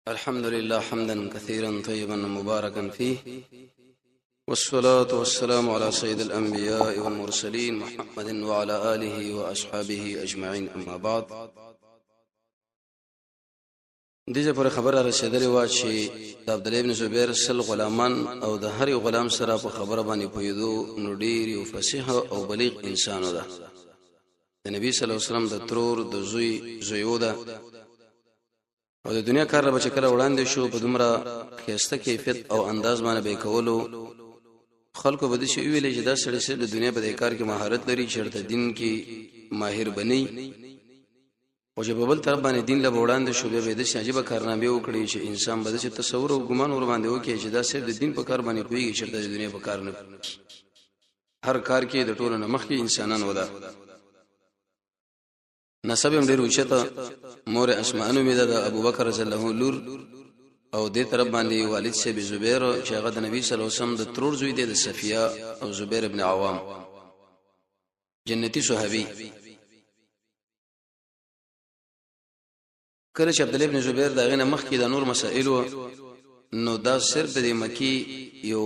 الحمد لله حمدا كثيرا طيبا مباركا فيه، والصلاة والسلام على سيد الأنبياء والمرسلين محمد وعلى آله وأصحابه أجمعين، أما بعد. دې پر خبره رسیدلې و چې د عبد الله ابن زبیر سل غلامان او د هر یو غلام سره په خبره باندې پویدو، نو ډیر یو فصیح او بلیغ انسان ده. د نبی صلی الله علیه وسلم د ترور د زوی زویو ده، او د دنیا کار به چې کله وړاندې شو، په دومره ښایسته کیفیت او انداز باندې به کولو، خلکو به داسې ویلې چې دا سړی صرف د دنیا په دې کار کې مهارت لري، چېرته دین کې ماهر بني. او چې په بل طرف باندې دین له وړاندې شو، بیا به داسې عجیبه کارنامې وکړي چې انسان به داسې تصور او ګمان ور باندې وکړي چې دا صرف د دین په کار باندې پوهېږي، چېرته د دنیا په کار نه. هر کار کې د ټولو نه مخکې انسانان وده. نسب هم ډیر اوچته، مور اسماء نومې ده، د ابوبکر رضی الله عنه لور، او دې طرف باندې والد صاحب زبیر چې هغه د نبی صلی الله علیه وسلم د ترور زوی دی، د صفیه او زبیر ابن عوام، جنتی صحابي. کله چې عبد الله ابن زبیر دا غنه مخکې د نور مسائل، نو دا صرف د مکی یو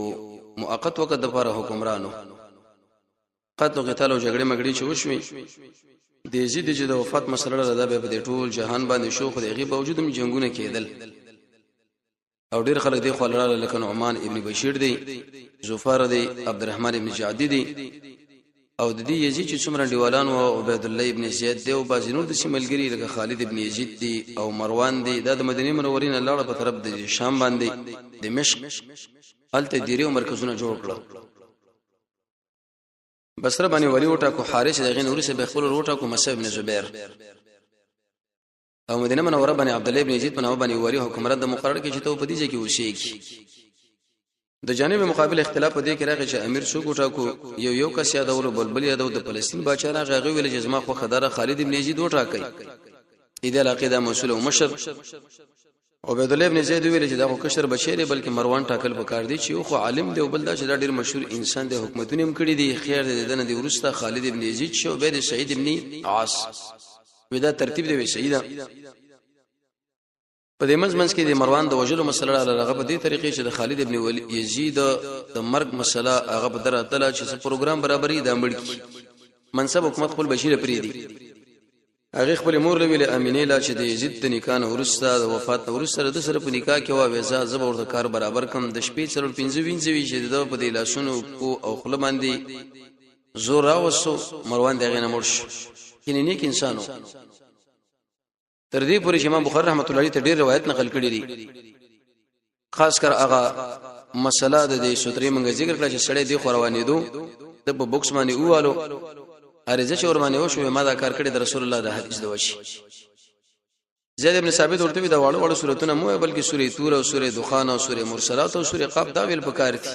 مؤقت وخت د لپاره حکمرانو. قتل او قتال او جګړې مګړې چې وشوي، د یزید چې د وفات مسله را ده، په ټول جهان باندې شو، خو د هغې باوجود هم جنگونه کېدل او ډېر خلک دی خو لاله، لکه نعمان ابن بشیر دی، زفار دی، عبدالرحمن ابن جعدی دی، او د دې یزید چې څومره دیوالان او عبید الله ابن زیاد دی او بعضې نور داسې ملګري لکه خالد ابن یزید دی او مروان دی، دا د مدینې منورې نه لاړه په طرف د شام باندې، دمشق، هلته دیرې او مرکزونه جوړ کړل. بصره باندې ولی وټاکو حارث، دغه نور سه به خپل وټاکو مصعب ابن زبیر، او مدینه منوره باندې عبد الله ابن یزید په نامه باندې ولی حکمران د مقرر کې چې ته په دې ځای کې اوسېږي. د جانب مقابل اختلاف په دې کې راغی چې امیر څوک وټاکو. یو یو کس یادولو، بلبل یادو. د فلسطین باچا راغی، هغه ویل چې زما خو خداره خالد ابن یزید وټاکي، دې علاقې د مسؤل او مشر. عبید الله ابن زید ویل چې دا خو کشر بچی دی، بلکې مروان ټاکل پکار دی چې یو خو عالم دی او بل دا چې دا ډیر مشهور انسان دی، حکومتونه هم کړی دی. خیر دی، دنه دی ورسته خالد ابن یزید شو، به سعید ابن عاص. ودا ترتیب دی سعید. په دې منځ منځ کې د مروان د وجلو مسله را هغه په دې طریقې چې د خالد ابن یزید د مرګ مسله هغه په دراتله چې پروګرام برابرې د مړ کی منصب حکومت خپل بشیر پری دی. هغه خپل مور له ویل امینه لا چې د یزید د نکاح نه وروسته، د وفات نه وروسته د سره په نکاح کې وا ویزا زه به ورته کار برابر کم. د شپې څلور پنځه وینځي وی چې د په دې لاسونو کو او خله باندې زور راوستو، مروان دغه نه مړ شو. کینې نیک انسانو تر دې پورې چې امام بخاری رحمت الله علیه ته ډېر روایت نقل کړی دي، خاص کر هغه مسله د دې سترې مونږ ذکر کړه چې سړی دی خو روانې دو د په بوکس باندې اوالو ارزه چې ور باندې وشو، ما دا کار کړی د رسول الله د حدیث د وشي. زید ابن ثابت ورته دا واړو واړو سورتونه مو، بلکې سورې تور او سورې دخان او سورې مرسلات او سورې قاف دا ویل پکار دي.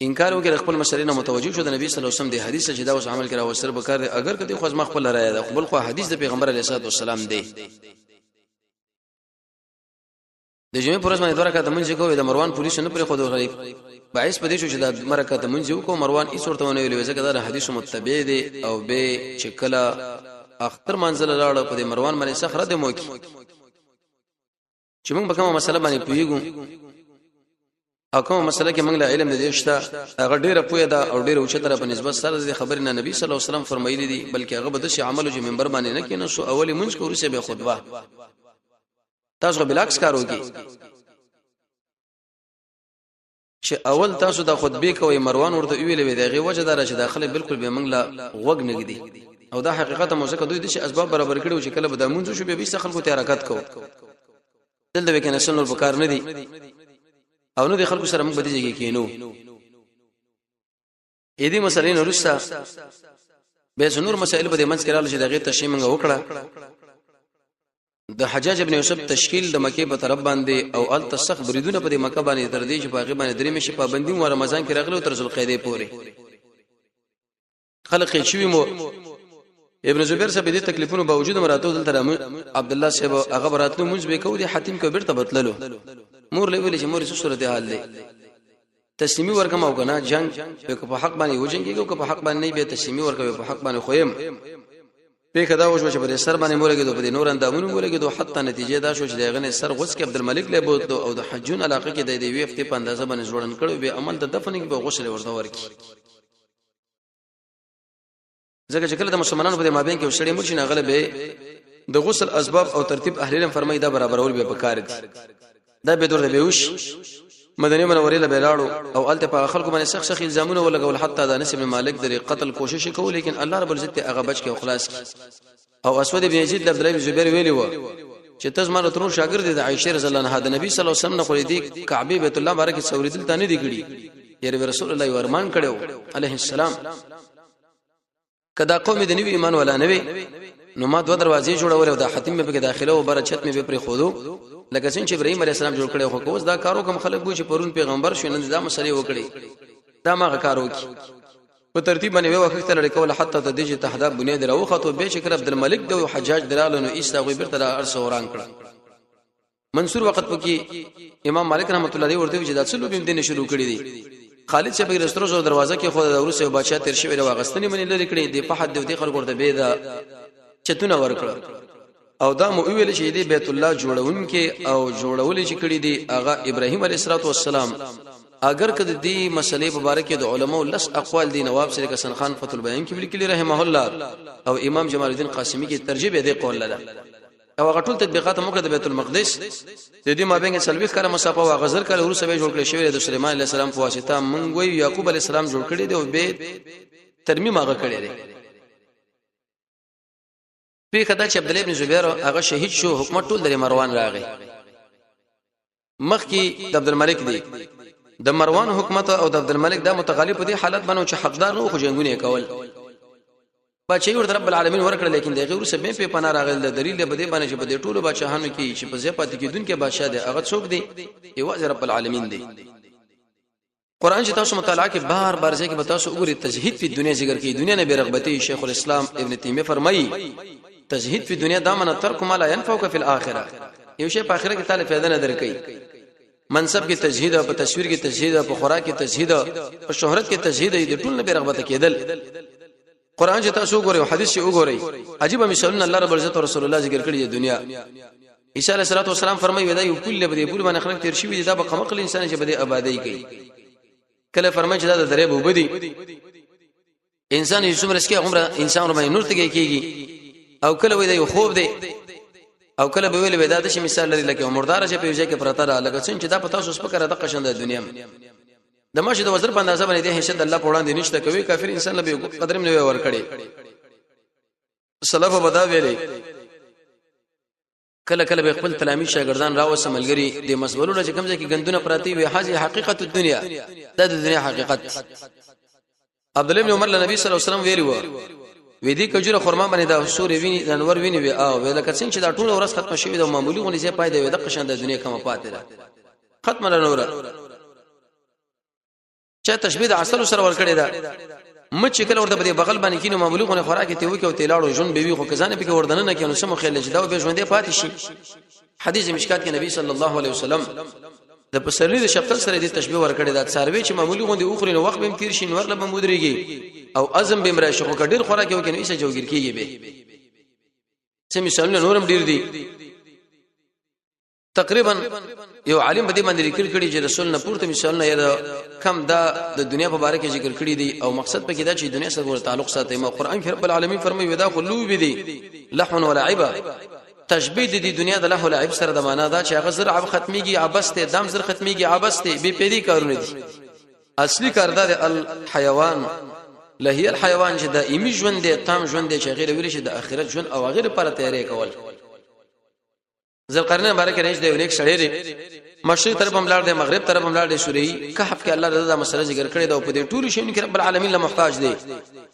انکار وکړ، خپل مسلې نه متوجه شو د نبی صلی الله علیه وسلم د حدیث چې دا اوس عمل کړه وسره بکار دی، اگر کدی خو ما خپل رائے ده، خپل خو حدیث د پیغمبر علیه الصلاه والسلام دی. د جمعې پر ورځ باندې دوه رکعاته مونځ کوي، د مروان پولیس نه پرې خو غریب باعث پدې شو چې د مرکه مونځ وکړو. مروان هیڅ ورته ونه ویل، ځکه دا حدیث متبع دی. او به چې کله اختر منزل لاړ، په دې مروان باندې صخره د موکي چې موږ په کومه مسله باندې پوهیږو او کومه مسله کې موږ له علم دې شته، هغه ډیره پوهه ده او ډیره اوچته په نسبت سره د خبرې نه نبی صلی الله علیه وسلم فرمایلی دي، بلکې هغه به د شي عمل چې منبر باندې نه کینو سو اولی مونږ کو ورسې به خطبه. تاسو بلاکس کار وکي چې اول تاسو د خطبه کوي. مروان ورته ویلې وی دغه وجه دار چې داخله بالکل به موږ لا غوګ نګدي، او دا حقیقت مو ځکه دوی د شي اسباب برابر کړو چې کله به د مونږ شو به به خلکو ته حرکت کو، دلته به کنه نور پکار نه دي او نو د خلکو سره موږ به دې کینو. اې دې مسلې نه وروسته به نور مسائل به د منځ کې راغلي چې دغه تشریح موږ وکړه. د حجاج ابن یوسف تشکیل د مکه په طرف باندې او ال تسخ بریدونه په مکه باندې، تر دې چې په هغه باندې درې میاشتې پابندي مو رمضان کې راغلو تر ذوالقعده پورې خلق یې شوی مو. ابن زبیر صاحب دې تکلیفونو باوجود مراتو دلته عبد الله صاحب هغه براتلو، مونږ به کو دي حتیم کو بیرته بتللو. مور له ویل چې مور څه صورت حال دی، تسلیمي ورکم او کنه جنگ به، په حق باندې وجنګي او په حق باندې نه، به تسلیمي ورکوي په حق باندې خویم. پیښه دا وشوه چې په سر باندې مولګېدو، په نور اندامونو مولګېدو، حتی نتیجه دا شو چې دغه نه سر غوڅ کې عبدالملک له بوتلو او د حجون علاقه کې د یوې هفتې په اندازه باندې ځوړند کړو، به عمل د دفن کې به غسل ورته ورکی. ځکه چې کله د مسلمانانو په مابین کې وسړي مرشي نه غله به د غسل اسباب او ترتیب اهل علم فرمایي دا برابرول به پکار دي. دا به دور به وش مدینه منورې له بلاړو او الته په خلکو باندې سخت سخت الزامونه ولګول، حتی د انس بن مالک د قتل کوشش کوو، لیکن الله رب العزت هغه بچ کې او خلاص کی. او اسود بن یزید عبد الله بن زبیر ویلی و چې تاسو مال ترور شاګرد د عائشه رضی الله عنها د نبی صلی الله علیه وسلم نه خو دې کعبه بیت الله مبارک سوریدل ته نه دی کړی، یعنی رسول الله ورمان کړو علیه السلام. کدا قوم د نوی ایمان ولا نه وي نو ما دوه دروازې جوړولې او د حتیم مې پکې داخله او بره چت مې به پرې خودو، لکه څنګه چې ابراهیم علیه السلام جوړ کړی. خو کوس دا کارو کم خلک وو چې پرون پیغمبر شو، نن دا مسلې وکړي، دا ما کارو کی په ترتیب باندې وخت لړ کول، حتی ته دې تهداب بنیاد راوخته. به چې عبد الملک د حجاج درالو نو ایستا غوی بیرته ارسه وران کړ. منصور وخت پکې امام مالک رحمت الله علیه ورته چې دا څه لوبې دین شروع کړې دي. خالد چې په رسترو زو دروازه کې خو د روسه بادشاہ تیر شوی واغستنی منی لري کړې دی، په حد دی خلک ورته به دا چتونه ورکړه. او دا مو ویل چې دی بیت الله جوړونکې او جوړولې چې کړې دي هغه ابراهیم علیه السلام. اگر که د دې مسلې په باره کې د علماو لس اقوال دي، نواب سید حسن خان فتح البیان کې لیکلي رحمه الله او امام جمال الدین قاسمی کې ترجیح به دې قول لره، او هغه ټول تطبیقات موږ د بیت المقدس د دې مابین سلويخ کاله مسافه او غزر کاله ورسره به جوړ کړی شوی د سليمان عليه السلام په واسطه. مونږ وی یعقوب عليه السلام جوړ کړی دی او به ترمیم هغه کړی دی. پیښه دا چې عبد الله بن زبیر هغه شهید شو، حکومت ټول د مروان راغی. مخکې د عبد الملک دی د مروان حکومت او د عبد الملک دا متغالب په دې حالت باندې چې حقدار نو خو جنگونه کول، بچي ورته رب العالمین ورکړ، لیکن دغه ورسره به په پناه راغل. د دلیل به دې باندې چې په دې ټولو بادشاہانو کې چې په ځای پاتې کېدونکي بادشاہ دی هغه څوک دی؟ یوازې رب العالمین دی. قران چې تاسو مطالعه کې بار بار ځای کې به تاسو وګورئ تزهید په دنیا ذکر کوي، دنیا نه بیرغبتی. شیخ الاسلام ابن تیمیه فرمایي تزهید په دنیا دا منه ترک ما لا ينفعك فی الاخره، یو شی په اخره کې تعالی فائدہ نه درکې. منصب کې تزهید، په تصویر کې تزهید، په خوراک کې تزهید، په شهرت کې تزهید، د ټول نه بیرغبت کېدل. قران چې تاسو وګورئ او حدیث چې وګورئ، عجیب مثالونه الله رب العزت او رسول الله ذکر کړی دی. دنیا عیسی علیه السلام فرمایي ودا یو کل به دې پول باندې خلک تیر شي، دا به قمقل انسان چې به دې آبادی کوي. کله فرمایي چې دا د درې وبدي انسان یې څومره سکه عمره انسان باندې نور تګي کیږي، او کله وای دا یو خوب دی، او کله به ویل ودا د شي مثال لري لکه مردار چې په یو ځای کې پرته ده، لکه څنګه چې دا په تاسو سپکره د قشند دنیا د ماشي د وزر په اندازه باندې د حیثیت الله په وړاندې نشته کوي. کافر انسان له قدر نه ور کړی. سلف بدا ویلې کله کله به خپل تلامي شاګردان راوسه ملګری د مسولونو چې کوم ځای کې غندونه پراتی وي، حاجی حقیقت الدنیا، دا د دنیا حقیقت. عبد الله بن عمر نبی صلی الله علیه وسلم ویلی و وې دې کجوره خرما باندې دا سورې ویني د انور ویني وی او وی لکه څنګه چې دا ټول ورځ ختم شوی د معمولی غونې ځای پای دی د قشان د دنیا کومه پاتې ده ختم له نوره. چا تشبیه د عسل سره ور کړی دا مچ کله ورته په دې بغل باندې کینو معمولی غونې خوراک ته وکي او تیلاړو ژوند به وي، خو کزانه پکې وردن نه کینو سم خیال چې دا به ژوندې پاتې شي. حدیث مشکات کې نبی صلی الله علیه وسلم د پسرلی د شپتل سره د تشبیه ورکړی دا څاروي چې معمولی غوندي اوخري نو وخت به تیر شي نور لبه مودريږي او ازم به مرا شي، خو ډیر خوراک یو کنه ایسه جوګیر کیږي به. څه مثالونه نورم ډیر دي. تقریبا یو عالم په دې باندې لیکل کړي چې رسول نه پورته مثالونه یې کم دا د دنیا په باره کې ذکر کړی دي، او مقصد پکې دا چې دنیا سره تعلق ساتي. ما قران کې رب العالمین فرمایي ودا خلو بي دي لحن ولعب، تشبیه د دې دنیا د لهو لعب سره د معنا دا چې هغه زر عب ختميږي عبس ته، دم زر ختميږي عبس ته، بے پیدي کارونه دي. اصلي کار دا د الحيوان لهي الحيوان چې دایمي ژوند دی، تام ژوند دی، چې غیر ویل شي د آخرت ژوند او غیر پر تیارې کول. ذوالقرنین مبارک رئیس دی، نیک سړی دی، مشرق طرف هم لاړ دی، مغرب طرف هم لاړ دی. سورې کهف کې الله رضا مسله ذکر کړې ده، او په دې ټولو شیونو کې رب العالمین له محتاج دی.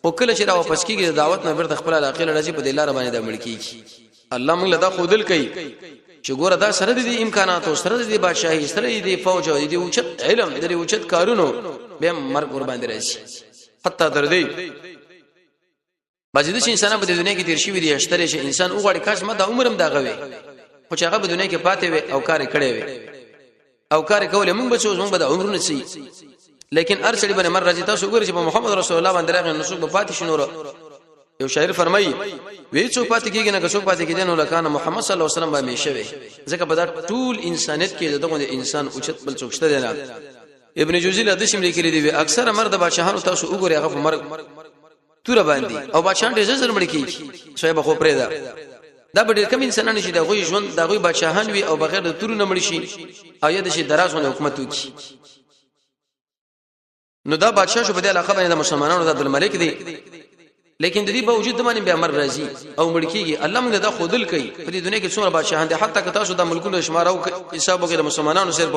او کله چې را واپس کیږي د دعوت نه بیرته خپل علاقې لړځي په دې لار باندې د مړ کیږي. الله موږ له دا خودل کوي چې ګوره دا سره د دې امکاناتو سره د دې بادشاہي سره د دې فوج او د دې اوچت علم د دې اوچت کارونو به مرګ ور باندې راځي. حتی تر دې بعضې داسې انسانان په دې دنیا کې تېر شوي دي، اشترې چې انسان وغواړي کاش ما دا عمر هم دغه وي، خو چې هغه په دنیا کې پاتې وي او کار یې کړی وي او کار یې کولی، موږ به څه موږ به د عمرونه څه، لیکن هر سړي باندې مر راځي. تاسو وګورئ چې په محمد رسول الله باندې راغی نو څوک به پاتې شي؟ نور یو شاعر فرمایي وی څوک پاتې کیږي نه څوک پاتې کیږي نو لکه محمد صلی الله علیه وسلم به همیشه وي، ځکه په دا ټول انسانیت کې دغه انسان اوچت بل څوک شته نه. ابن جوزی له دشم لیکلي دی، اکثره مرد بادشاہانو تاسو وګورئ هغه په مرګ تور باندې او بادشاہان ډېر زر مړ کیږي، صاحب خو پرې ده. دا به ډېر کم انسانان شي د غوي ژوند د غوي بادشاہان وي او بغیر د تور نه مړ شي او یا د شي درازونه حکومت وکړي. نو دا بادشاہ شو په دې علاقه باندې د مسلمانانو د عبدالملک دی، لیکن د دې باوجود باندې بیا امر راځي او مړ کیږي. الله موږ دا خودل کوي په دې دنیا کې څومره بادشاہان دي، حتی که تاسو د ملکونو شمار او حساب وکړئ د مسلمانانو صرف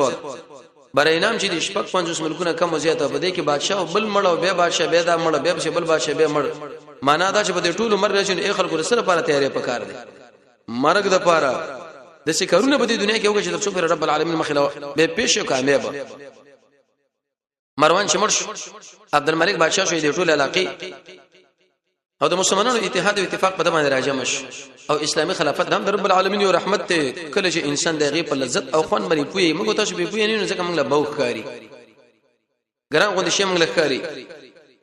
برای انعام چې د شپږ 50 ملکونه کم زیاته په دې کې بادشاہ او بل مړ او بیا بادشاہ بیا دا مړ بیا بل بادشاہ بیا مړ، معنا دا چې په دې ټولو مر راځي نو خلکو سره لپاره تیاری پکار دی مرګ د پاره د سکرونه په دې دنیا کې وګورئ چې تر څو پر رب العالمین مخله به پیش او کامیاب. مروان چې مړ شو، عبد الملک بادشاہ شو د ټول علاقې او د مسلمانانو اتحاد او اتفاق په دمانه راجم شو او اسلامي خلافت هم د رب العالمین یو رحمت ته. کله چې انسان د غي په لذت او خوند باندې پوي، موږ تاسو به پوي نه، ځکه موږ له بوخ کاری ګران غوندې شي، موږ له کاری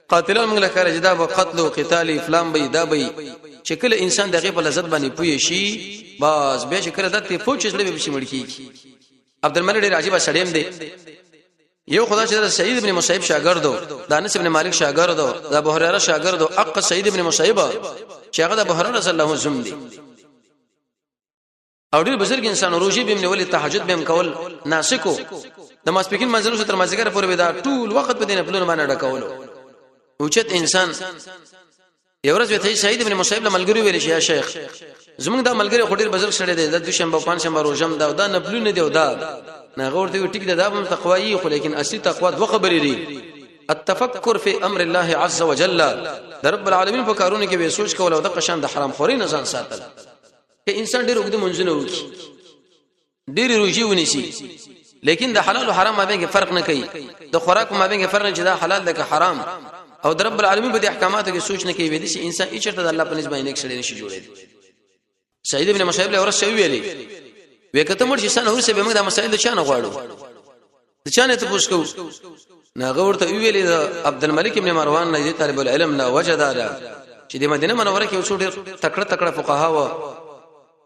قاتلان موږ له کاری چې دا به قتل او قتال فلان به دا به، چې کله انسان د غي په لذت باندې پوي شي باز بیا چې کله د ته پوچ زړه به شي مړ کیږي. عبد الملک ډیر عجیب سړی دی. یو خدا چې د سعید ابن مسیب شاګردو، د انس ابن مالک شاګردو، د ابو هريره شاګردو، اق سعید ابن مسیب چې هغه د ابو هريره رضی الله عنه دی او ډیر بزرګ انسان، روزي به نیولې، تهجد به کول، ناسکو د ماسپکین منځلو تر مازیګر پورې به دا ټول وخت په دینه پلون باندې ډکولو. اوچت انسان. یو ورځ ته سعید ابن مسیب له ملګری ویل شي، یا شیخ زمونږ دا ملګری خو ډیر بزرګ سړی دی، د دوشنبه پنځ شنبه روزم دا دا نبلونه دی او دا نه غورته ټیک ده، دا هم تقوی خو لیکن اصلي تقوا دوه خبرې دي، التفکر فی امر الله عز وجل، د رب العالمین په کارونو کې به سوچ کول او د قشان د حرام خوري نه ځان ساتل. که انسان ډیر وګد منځونه وکي، ډیر روزي ونیسي، لیکن د حلال او حرام مابین کې فرق نه کوي، د خوراک مابین کې فرق نه چې دا حلال ده که حرام، او د رب العالمین په دې احکاماتو کې سوچ نه کوي، وې دي چې انسان هیڅ چرته د الله په نسبت باندې نیک سړی نشي جوړېدی. سعید ابن مسیب له ورځ ویلي وې کته مړ شي سن ورسه به موږ د مسائل د چانه غواړو، د چانه ته پوښتنه کوو. نه غورته ویلي د عبد الملک ابن مروان نه طالب العلم نه وجه دا ده چې د مدینه منوره کې یو څو ډېر تکړه تکړه فقها و،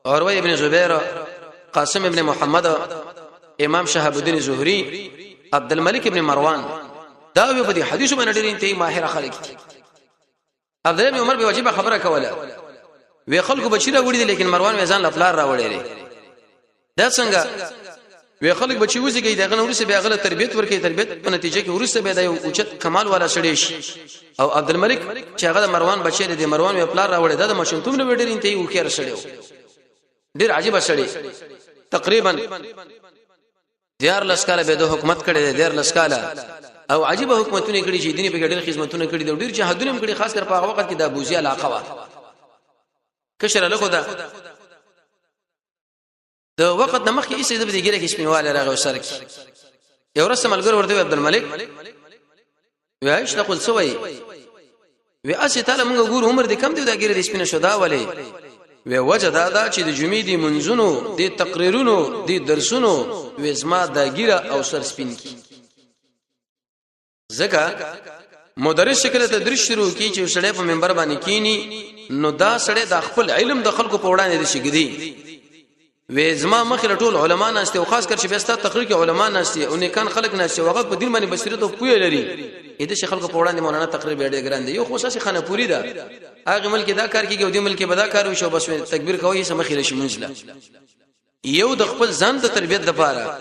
عروه ابن زبیر، قاسم ابن محمد، امام شهاب الدین زهری، عبد الملک ابن مروان، دا په دې حدیث باندې ډېر انتهایی ماهر خلک دي. عبد الله ابن عمر به واجب خبره کوله، وی خلکو بچی راوړي دي، لیکن مروان وی ځان لپلار راوړي دي. دا څنګه؟ وی خلک بچی وزګي دغه نور څه بیا غله تربیت ورکي، تربیت په نتیجه کې ورسته به د یو اوچت کمال والا سړی شي. او عبد الملک چې هغه د مروان بچی دی، مروان وی پلار راوړي، دا د ماشومتوب نه ډېر انتهایی وکړ سړی، ډېر عجیب سړی. تقریبا 13 کاله به د حکومت کړی دی، 13 کاله، او عجیب حکومتونه کړی چې دیني په ډېر خدمتونه کړی دی، ډېر جهادونه هم کړی، خاص کر په هغه وخت کې د ابوزی علاقه وا کشره له خدا د وخت د مخکې ایسه د دې ګره کې سپینواله راغی سر کې. یو ورځ ملګر ورته عبد الملک وایش تقول سوی وی اسی تعالی موږ ګور عمر دې کم دی دا ګره دې سپینه شو دا ولې؟ وی وجه دا دا چې د جمعې دی منځونو دی تقریرونو دی درسونو وی زما دا ګیره او سر سپین کی، ځکه مدرس شکل تدریس شروع کی چې سړی په منبر باندې کینی نو دا سړی د خپل علم د خلکو په وړاندې د شګدي. وې زما مخې له ټول علما ناشته او خاص کر چې بیا ستا تقریر کې علما ناشته او نیکان خلک ناشته او هغه په دین باندې بصیرت او پوهه لري، اې د خلکو په وړاندې مولانا تقریر بیا ډېر ګران دی. یو خو اساسي خانه پوری ده، هغه ملک دا کار کیږي او دې ملک به دا کار وشو، بس تکبیر کوي سم خیر شي منځله. یو د خپل ځان د تربیت لپاره،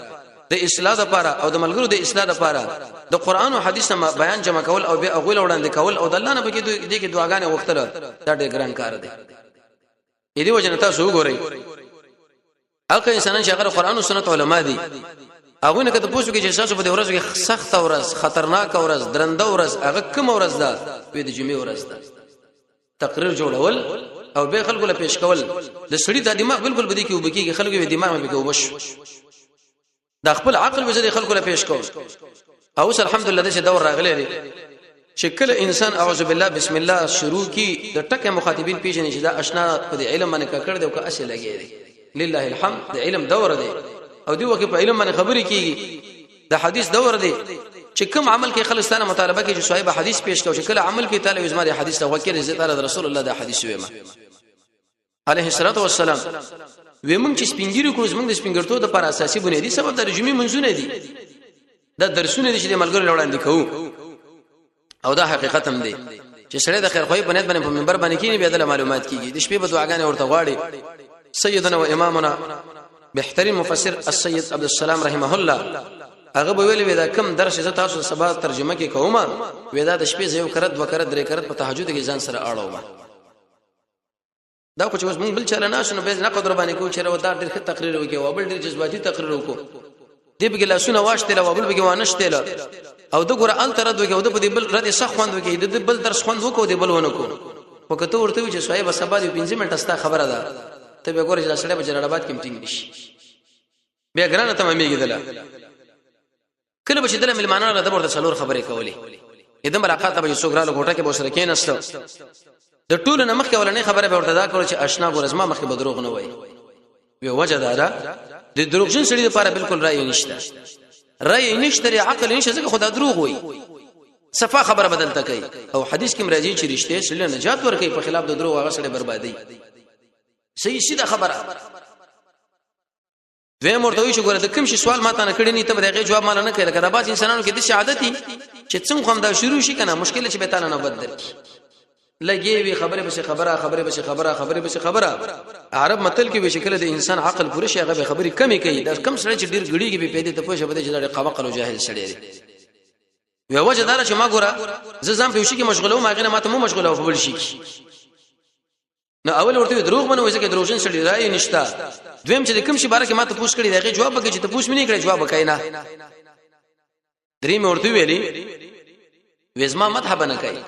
د اصلاح لپاره او د ملګرو د اصلاح لپاره د قران او حدیث نه بیان جمع کول او بیا هغه وړاندې کول او د الله نه پکې دې کې دعاګانې غوښتل، دا ډېر ګران کار دی. دې وجه نه تاسو وګورئ هغه انسانان چې هغه قرآن او سنت علما دي، هغه نه کته پوښتنه کوي چې تاسو په دې ورځ کې سخت ورځ، خطرناک ورځ، درنده ورځ هغه کوم ورځ ده؟ وې د جمعې ورځ ده. تقریر جوړول او به خلکو له پیش کول د سړي د دماغ بالکل بدی کې وبکیږي، خلکو به دماغ به کې وبش د خپل عقل وزې خلکو له پیش کول. او اوس الحمدلله چې دور راغلی دی چې کله انسان اعوذ بالله بسم الله شروع کی، د ټکه مخاطبین پیژني چې دا اشنا په دې علم باندې ککړ دی او که اصل لګی دی. لله الحمد د علم دور دی او دی وخت په علم باندې خبرې کیږي، د حدیث دور دی. چې کوم عمل کې خلک ستانه مطالبه کوي چې صاحب حدیث پیش کوي، چې کله عمل کې تعالی زما د حدیث ته وکړي، زه تعالی رسول الله د حدیث ویم علیه الصلاۃ والسلام. وې مونږ چې سپینګیرو کړو، زمونږ د سپینګرتو د پر اساسي بنیادی سبب د جمعې منځونه دي، دا درسونه دي چې د ملګرو وړاندې کوو. او دا حقیقت هم دی چې سړی د خیر خوې په نیت باندې په منبر باندې کینی، بیا د معلومات کیږي، د شپې په دعاګانې ورته غواړي. سیدنا و امامنا بهترین مفسر السید عبد السلام رحمه الله هغه به ویل، دا کم درس زه تاسو سبا ترجمه کې کوم، وې دا د شپې زه یو کرت، دوه کرت، درې کرت په تهجد کې ځان سره اړوم. دا خو چې اوس مونږ بل چاله نه شنو به نقد در باندې کو چې دا ډېر ښه تقریر وکي او بل ډېر جذباتي تقریر وکړو، دی به لاسونه واشتل او بل به وانشتل، او د ګور ال تر دوی او د بل رد سخ خوند وکي، د بل درس خوند وکاو، دی بل ونه کو. خو کته ورته وی چې صاحب سبا دی 15 منټه ستا خبره ده، ته به ګور چې سړی په جلال آباد کې ټینګ نشي، بیا ګرانه تمامېږي دله. کله به چې دله ملمانان را، د ورته څلور خبرې کولې. د ملاقات به څوک رااله، کوټه کې به سره کېناست، د ټولو نه مخکې ولنې خبره به ورته دا کول چې اشنا ګور، زما مخکې به دروغ نه وای. وی وجه دا ده، د دروغجن سړي لپاره بالکل رائے نشته، رائے نشته، عقل نشته، ځکه خدا دروغ وای، صفه خبره بدلته کوي. او حدیث کې مرضی چې رښتیا سړي نجات ورکوي، په خلاف د دروغ هغه سړي بربادي. صحیح سیده خبره. دویم ورته وی چې ګوره، د کوم شي سوال ماته نه کړی نه، ته به دغه جواب مال نه کوي. لکه دا بعض انسانانو کې د شي عادت دي چې څنګه هم دا شروع شي کنه، مشکل چې به تعالی نه بدل کی لګي وی، خبره بس خبره، خبره بس خبره، خبره بس خبره. عرب متل کې وی چې کله د انسان عقل پوره شي، هغه به خبرې کمی کوي. دا کم سړی چې ډیر غړيږي به پیدا ته پوه شي به چې دا قمقل او جاهل سړی دی. وی وجه دا چې ما ګوره، زه ځان په شي کې مشغوله ما غنه ماته مو مشغوله په بل شي کې. نو اول ورته دروغ منو ځکه دروغجن سړي رائے نشتا. دویم چې کوم شي باره کې ماته پوښ کړي، دغه جواب وکړي، چې ته پوښ مې نه کړې جواب وکای نه. درې مې ورته ویلي، وزما مذهب نه کوي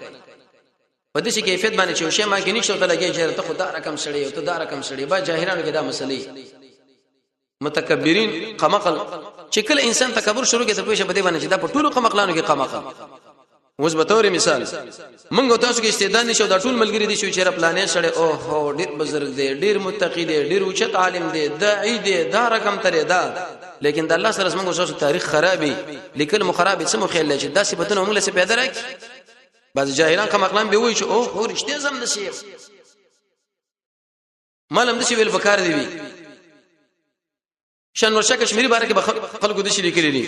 په دې کیفیت باندې چې شی ما کې نشته ته لګي چې ته خدا رقم سړی او ته دا رقم سړی. با جاهلانو کې دا مسلې، متکبرین قمقل، چې کله انسان تکبر شروع کوي ته پوه شې په دې باندې چې دا په ټولو قمقلانو کې قمقل. اوس به تور مثال، مونږ تاسو کې استعداد نشو، دا ټول ملګری دي چې چیرې پلانې سره او هو ډیر بزرګ دی، ډیر متقی دی، ډیر اوچت عالم دی، داعی دی، دا رقم ترې دا، لیکن د الله سره زمونږ تاسو تاریخ خرابي، لیکل مو خرابي، څه مو خیال چې دا صفاتونه موږ له څه پیدا راکړي. بعض جاهلان کوم اقلام به وایي چې او هو رښتیا زم نشي، مالم د شي ویل پکار دی. وی شان ورشه کشمیری باره کې خلکو د شي لیکلي دي،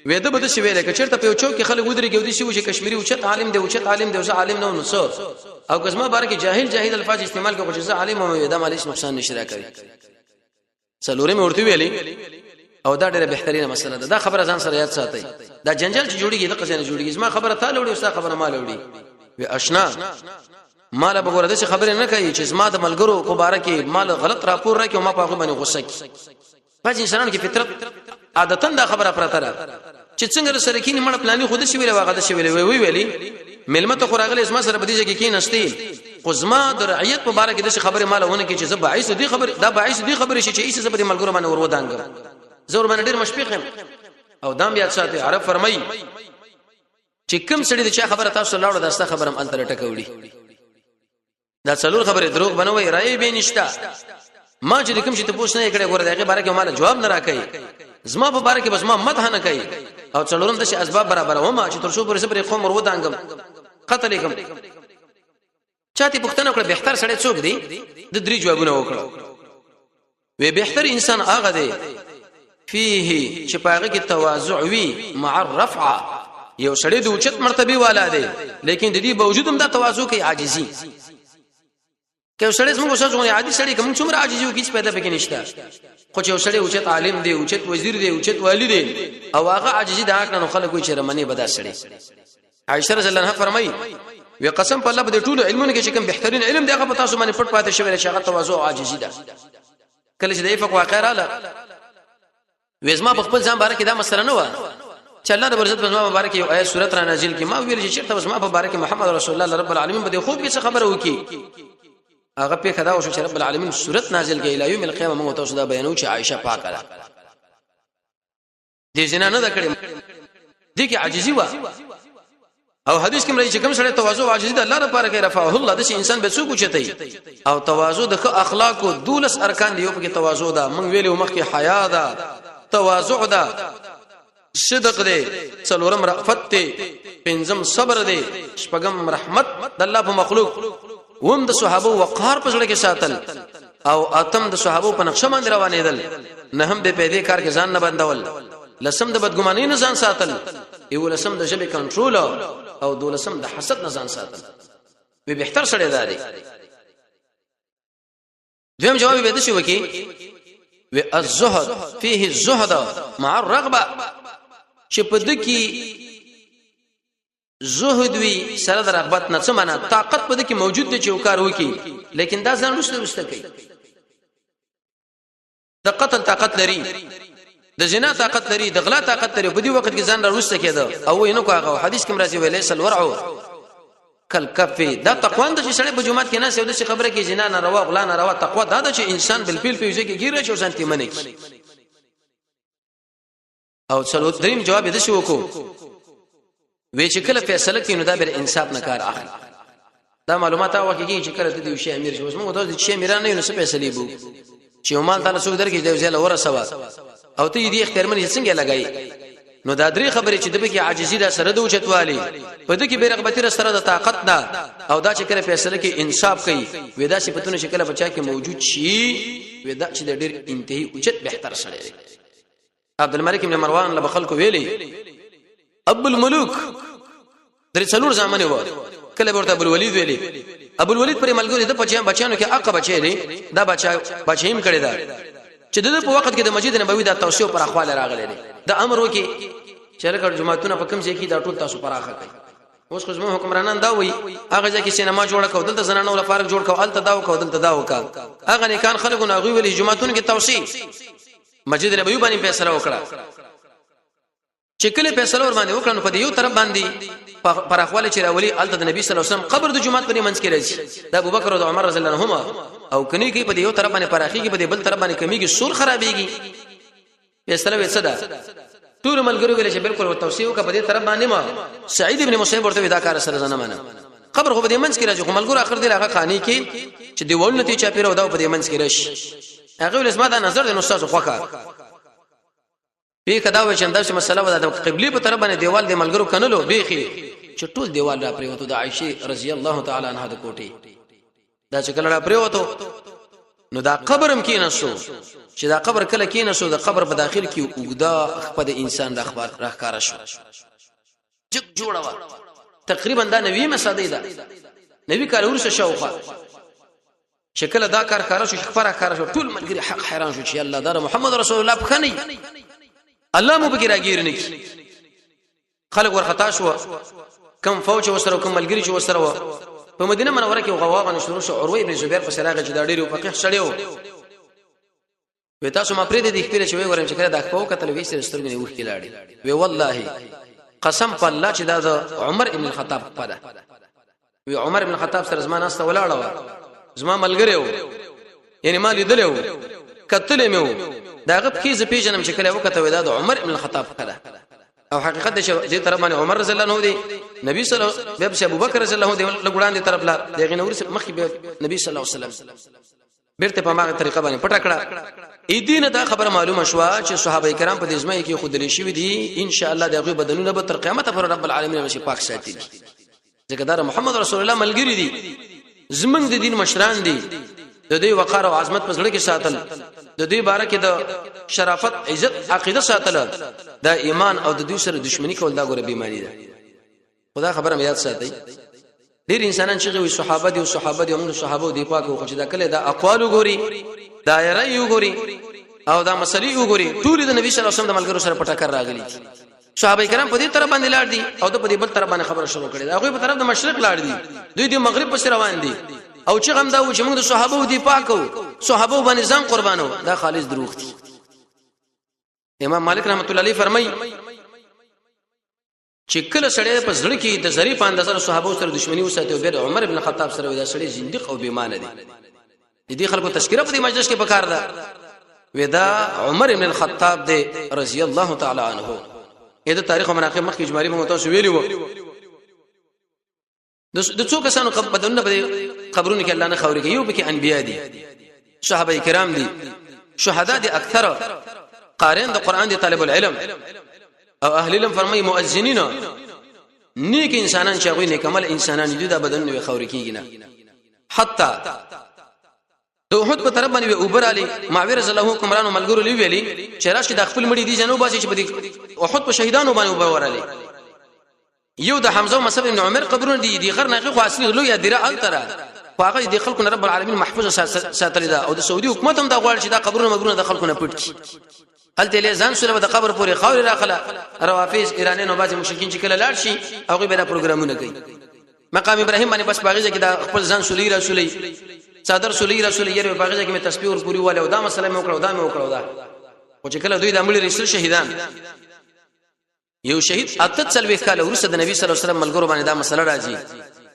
وې د بده شي ویل کې چیرته په یو چوک کې خلک ودرېږي او د شي چې کشمیری اوچت عالم دی، اوچت عالم دی، او زه عالم نه نو څه، او که زما باره کې جاهل جاهل الفاظ استعمال کوي چې زه عالم وم، دا مال هیڅ نقصان نشي راکوي. څلورم ورته ویلي، او دا ډیره بهترینه مسله ده، دا خبره ځان سره یاد ساتئ، دا جنجال چې جوړیږي د قصې نه جوړیږي، زما خبره تا لوړي او ستا خبره ما لوړي. وی اشنا، مال به ګوره داسې خبرې نه کوي چې زما د ملګرو په باره کې مال غلط راپور راکړي او ما په هغه باندې غوسه کړي. بعض انسانانو کې فطرت عادتن دا خبره پرته ده چې څنګه سره کینی، مړ پلاني خود شي ویل، واغه د شي ویل. وی ویلي ملمه ته خو راغلی، زما سره بدیجه کې کیناستی، خو زما د رعیت په باره کې د خبرې مال ونه کې چې زه باعث دی خبر، دا باعث دی خبرې شي چې ایسه زه په دې ملګرو باندې ور ودانګم، زه ور باندې ډیر مشفق یم. او دام یاد ساتي، عرب فرمایي چې کوم سړي د چا خبره تاسو لاړو، دا ستا خبره هم الته ټکوړي. دا څلور خبرې، دروغ بنوي، رائے به نشتا، ما چې کوم شي ته پوښتنه نه کړې ګوره دغه باره کې مال جواب نه راکړي، زما په باره کې بس ما مدح نه کوي، او څلورم د شي اسباب برابر ومه چې تر څو پورې صبر قوم ور ودانګم قتل کوم. چاته پوښتنه وکړه بهتر سړی څوک دی، د درې جوابونه وکړه. وی بهتر انسان هغه دی فيه چې پاغه کې تواضع وي مع الرفعه، یو سړی د اوچت مرتبه والا دی، لیکن د دې باوجود هم دا تواضع کوي، عاجزي. که سړی زموږ سره څنګه عادي سړی کوم څومره عاجزي وکړي هیڅ پیدا پکې نشته، خو چې سړی اوچت عالم دی، اوچت وزیر دی، اوچت والی دی، او هغه عاجزي دا کړنو خلک وي چې رمنه بدا سړی. عائشه رضی الله عنها فرمایي، وی قسم په الله، په ټولو علمونو کې چې کوم بهترین علم دی هغه په تاسو باندې پټ پاتې شوی، چې هغه تواضع او عاجزي ده. کله چې د افق واقع رااله، وېزما په خپل ځان باره کې دا مسله نه و چې الله رب عزت په زما مبارک یو آیت صورت را نازل کړي، ما ویل چې چیرته زما په باره کې محمد رسول الله رب العالمین په دې خوب کې څه خبره وکي. هغه په خدا او چې رب العالمین صورت نازل کړي، الی یوم القیامه موږ تاسو دا بیانو چې عائشه پاکه ده، دې زنا نه ده کړې، دې کې عاجزي و. او حدیث کې مرایي چې کوم سره تواضع او عاجزي د الله لپاره کوي، رفعه الله، د انسان به څوک چتای. او تواضع د ښه اخلاقو دولس ارکان دی، یو پکې تواضع ده. مونږ ویلو مخکې حیا ده، تواضع ده، صدق دی، څلورم رأفت دی، پنځم صبر دی، شپږم رحمت د الله په مخلوق، وم د صحابه وقار په زړه کې ساتل، او اتم د صحابه په نقشه باندې روانېدل، نه هم به پیدې کار کې ځان نه بندول، لسم د بدګمانۍ نه ځان ساتل، یو لسم د ژبې کنټرول، او دولسم د حسد نه ځان ساتل. وی بهتر سره دی. دویم جواب به دشي وکي، و الزهد فيه الزهد مع الرغبه، چې په دکی زهد وی سره د رغبت نه. څه معنا؟ طاقت په دکی موجود دی چې وکار وکي، لیکن دا ځان رسته رسته کوي. د قتل طاقت لري، د زنا طاقت لري، د غلا طاقت لري، په دې وخت کې ځان را رسته کېده او اینو کو. هغه حدیث کې مرضی ویلې سلورعو کل کفي. دا تقوا ده چې سړی په جمعات کې نه سي او د خبره کې زنا نه روا، غلا نه روا. تقوا دا ده چې انسان بالفعل په یوځای کې ګیره چې ځان تیمنه کی. او څلور دریم جواب دې شو کو، وی چې کله فیصله کوي نو دا بر انصاف نه کار اخلي. دا معلومات هغه کېږي چې کله د یو شی امیر شي. اوس موږ د شی امیران نه یو، څه فیصله بو چې مال تعالی څوک درکې دی ځل ورسوه او ته دې اختیار منې څنګه لګای؟ نو دا درې خبرې چې د به کې عاجزي را سره د اوچتوالي، په دې کې بیرغبتی را سره د طاقت نه، او دا چې کله فیصله کې انصاف کوي، ودا صفاتونه چې کله بچا کې موجود شي، ودا چې د ډېر انتهي اوچت بهتر سره دی. عبد الملک ابن مروان له خلکو ویلي ابو الملوک، درې څلور زامن و، کله ورته ابو الولید ویلي. ابو الولید پر ملګری د پچان بچانو کې اقا بچی دی، دا بچا بچیم کړی دا چې د په وخت کې د مسجد نبوي د توسعه پر اخوال راغلي دي. د امر وکي چې لکه جماعتونه په کوم ځای کې دا ټول تاسو پراخه کوي. اوس خو زموږ حکمرانان دا وایي هغه ځای کې سینما جوړه کو، دلته زنانو لپاره جوړ کو، الته دا وکاو، دلته دا وکاو. هغه نیکان خلکو نه غوي ویلي جماعتونو کې توسعه. مسجد نبوي باندې فیصله وکړه، چې کله فیصله ور باندې وکړه نو په یو طرف باندې پراخواله چې راولي، الته د نبی صلی الله علیه وسلم قبر د جمعات په منځ کې راځي، د ابوبکر او د عمر رضی الله عنهما، او کني کې په یو طرف باندې پراخيږي، په بل طرف باندې کمیږي، سور خرابېږي. فیصله وې څه ده؟ ټول ملګرو ویل چې بالکل توسیع وکړه په دې طرف باندې. ما سعید ابن مسیب ورته دا کار سره زنه منه، قبر خو په دې منځ کې راځي. خو ملګرو اخر دې هغه خاني کې چې دیوالونه ته چا پیرو دا په دې منځ کې راشي. هغه ولس ما دا نظر د نو تاسو خوخه به کدا و چې دا چې مسله ودا د قبلي په طرف باندې دیوال د ملګرو کنلو بیخي چې ټول دیوال را پریوتو د عائشه رضی الله تعالی عنها د کوټي. دا چې کله را پریوتو نو دا قبرم کې نسو، چې دا قبر کله کې نسو، د قبر په داخل کې وګدا خپل انسان د اخبار راخکار شو، جګ جوړه وا. تقریبا دا نوی مساده ده، نوی کال ورسره شاوخوا چې کله دا کار کار شو، خبره کار شو، ټول ملګری حق حیران شو چې الله دا محمد رسول الله بخنی، الله مو بګی راګیر نه کی. خلک ورخطا شو، کم فوج وسره کم ملګری چې وسره و په مدینه منوره کې غوا باندې شروع شو. عروه ابن زبیر په سراغ چې دا ډېر فقيه سړیو، وی تاسو ما پرې دې خپل چې وی ورم چې کله دا خپل کتل وی سره سترګې نه وښکې لاړې. وی والله قسم په الله چې دا د عمر ابن الخطاب په ده. وی عمر ابن الخطاب سره زما ناسته ولاړه و، زما ملګری و، یعنی ما لیدلی و، کتلې مې و، دا غب کې زه پیژنم چې کله وکته وی دا د عمر ابن الخطاب په ده. او حقیقت دی چې دې طرف باندې عمر رضی الله عنه دی، نبی صلی الله علیه وسلم، ابو بکر رضی الله عنه دی لګړان دي طرف لا دغه نور مخکې نبی صلی الله علیه وسلم بیرته په ماغه طریقه باندې پټه کړه. اې دا خبره معلومه شوه چې صحابه کرام په دې ځمکه کې خود لري شوی دي، ان شاء الله دغه بدنونه به تر قیامت پر رب العالمین مشي پاک ساتي، ځکه دا محمد رسول الله ملګری دي، زمنګ د دین مشران دي. د دې وقار او عظمت په زړه کې ساتل، د دې باره کې د شرافت عزت عقیده ساتل، دا ایمان او د دوی سره دښمنی کول دا ګوره بیماری ده. خدا خبره مې یاد ساتي، ډیر انسانان چې وي صحابه دي او صحابه دي، موږ صحابه دي پاک، خو چې دا کله دا اقوال وګوري، دایره وګوري او دا مسلې وګوري، ټول د نبی صلی الله علیه وسلم د ملګرو سره پټکر راغلي دي. صحابه کرام په دې طرف باندې لاړ دي او د په دې بل طرف باندې خبره شروع کړې ده. هغه په طرف د مشرق لاړ دي، دوی د مغرب پس روان دي، او چې غم دا و چې موږ د صحابه دي پاکو، صحابه باندې ځان قربانو، دا خالص دروغ دي. امام مالک رحمت الله علیه فرمایي چې کله سړی په زړه کې د ذری په اندازه صحابه سره دښمنی وساتي او بیا عمر ابن خطاب سره دا سړی زنديق او بېمانه دی. د دې خلکو تذکرہ په دې مجلس کې پکار ده. ودا عمر ابن الخطاب دی رضی الله تعالی عنہ. اې د تاریخ او مناقب مخکې اجمالی موږ تاسو ویلی وو د څو کسانو بدنونه په قبرونو کې الله نه خوري کوي. یو پکې انبیا دي، صحابه کرام دي، شهدا دي، اکثر قارئین د قران دي، طالب العلم. او اهل علم فرمایي مؤذنین نیک انسانان چې هغه نیک عمل انسانان دي، دا بدن نه خوري کیږي نه. حتی د احد په طرف باندې اوبر علي معاویه رضی الله کومرانو ملګرو لوي ویلي چې راشي د خپل مړي دي جنو باسي چې په احد په شهیدانو باندې اوبر ورالي. یو د حمزه او مصعب ابن عمر قبرونه دي، دي غر نه خو اصلي لوی دیره التره، خو هغه د خلکو نه رب العالمین محفوظ ساتلی ده، او د سعودي حکومت هم دا غواړي چې دا قبرونه مبرونه د خلکو نه پټ کړي. هلته له ځان سره د قبر پورې خاورې راخله. روافض ایرانیانو بعضې مشرکین چې کله لاړ شي هغوی به دا پروګرامونه کوي. مقام ابراهیم باندې بس باغیزه کې دا خپل ځان سولې را سولې څادر سولې را سولې یره باغیزه کې مې تسبیح ور پوری والے او دا مسله مې وکړه او دا مې وکړه دا. خو چې کله دوی د مړي رسول شهیدان یو شهید 48 کال وروسته د نبی صلی الله علیه وسلم ملګرو باندې دا مسله راځي،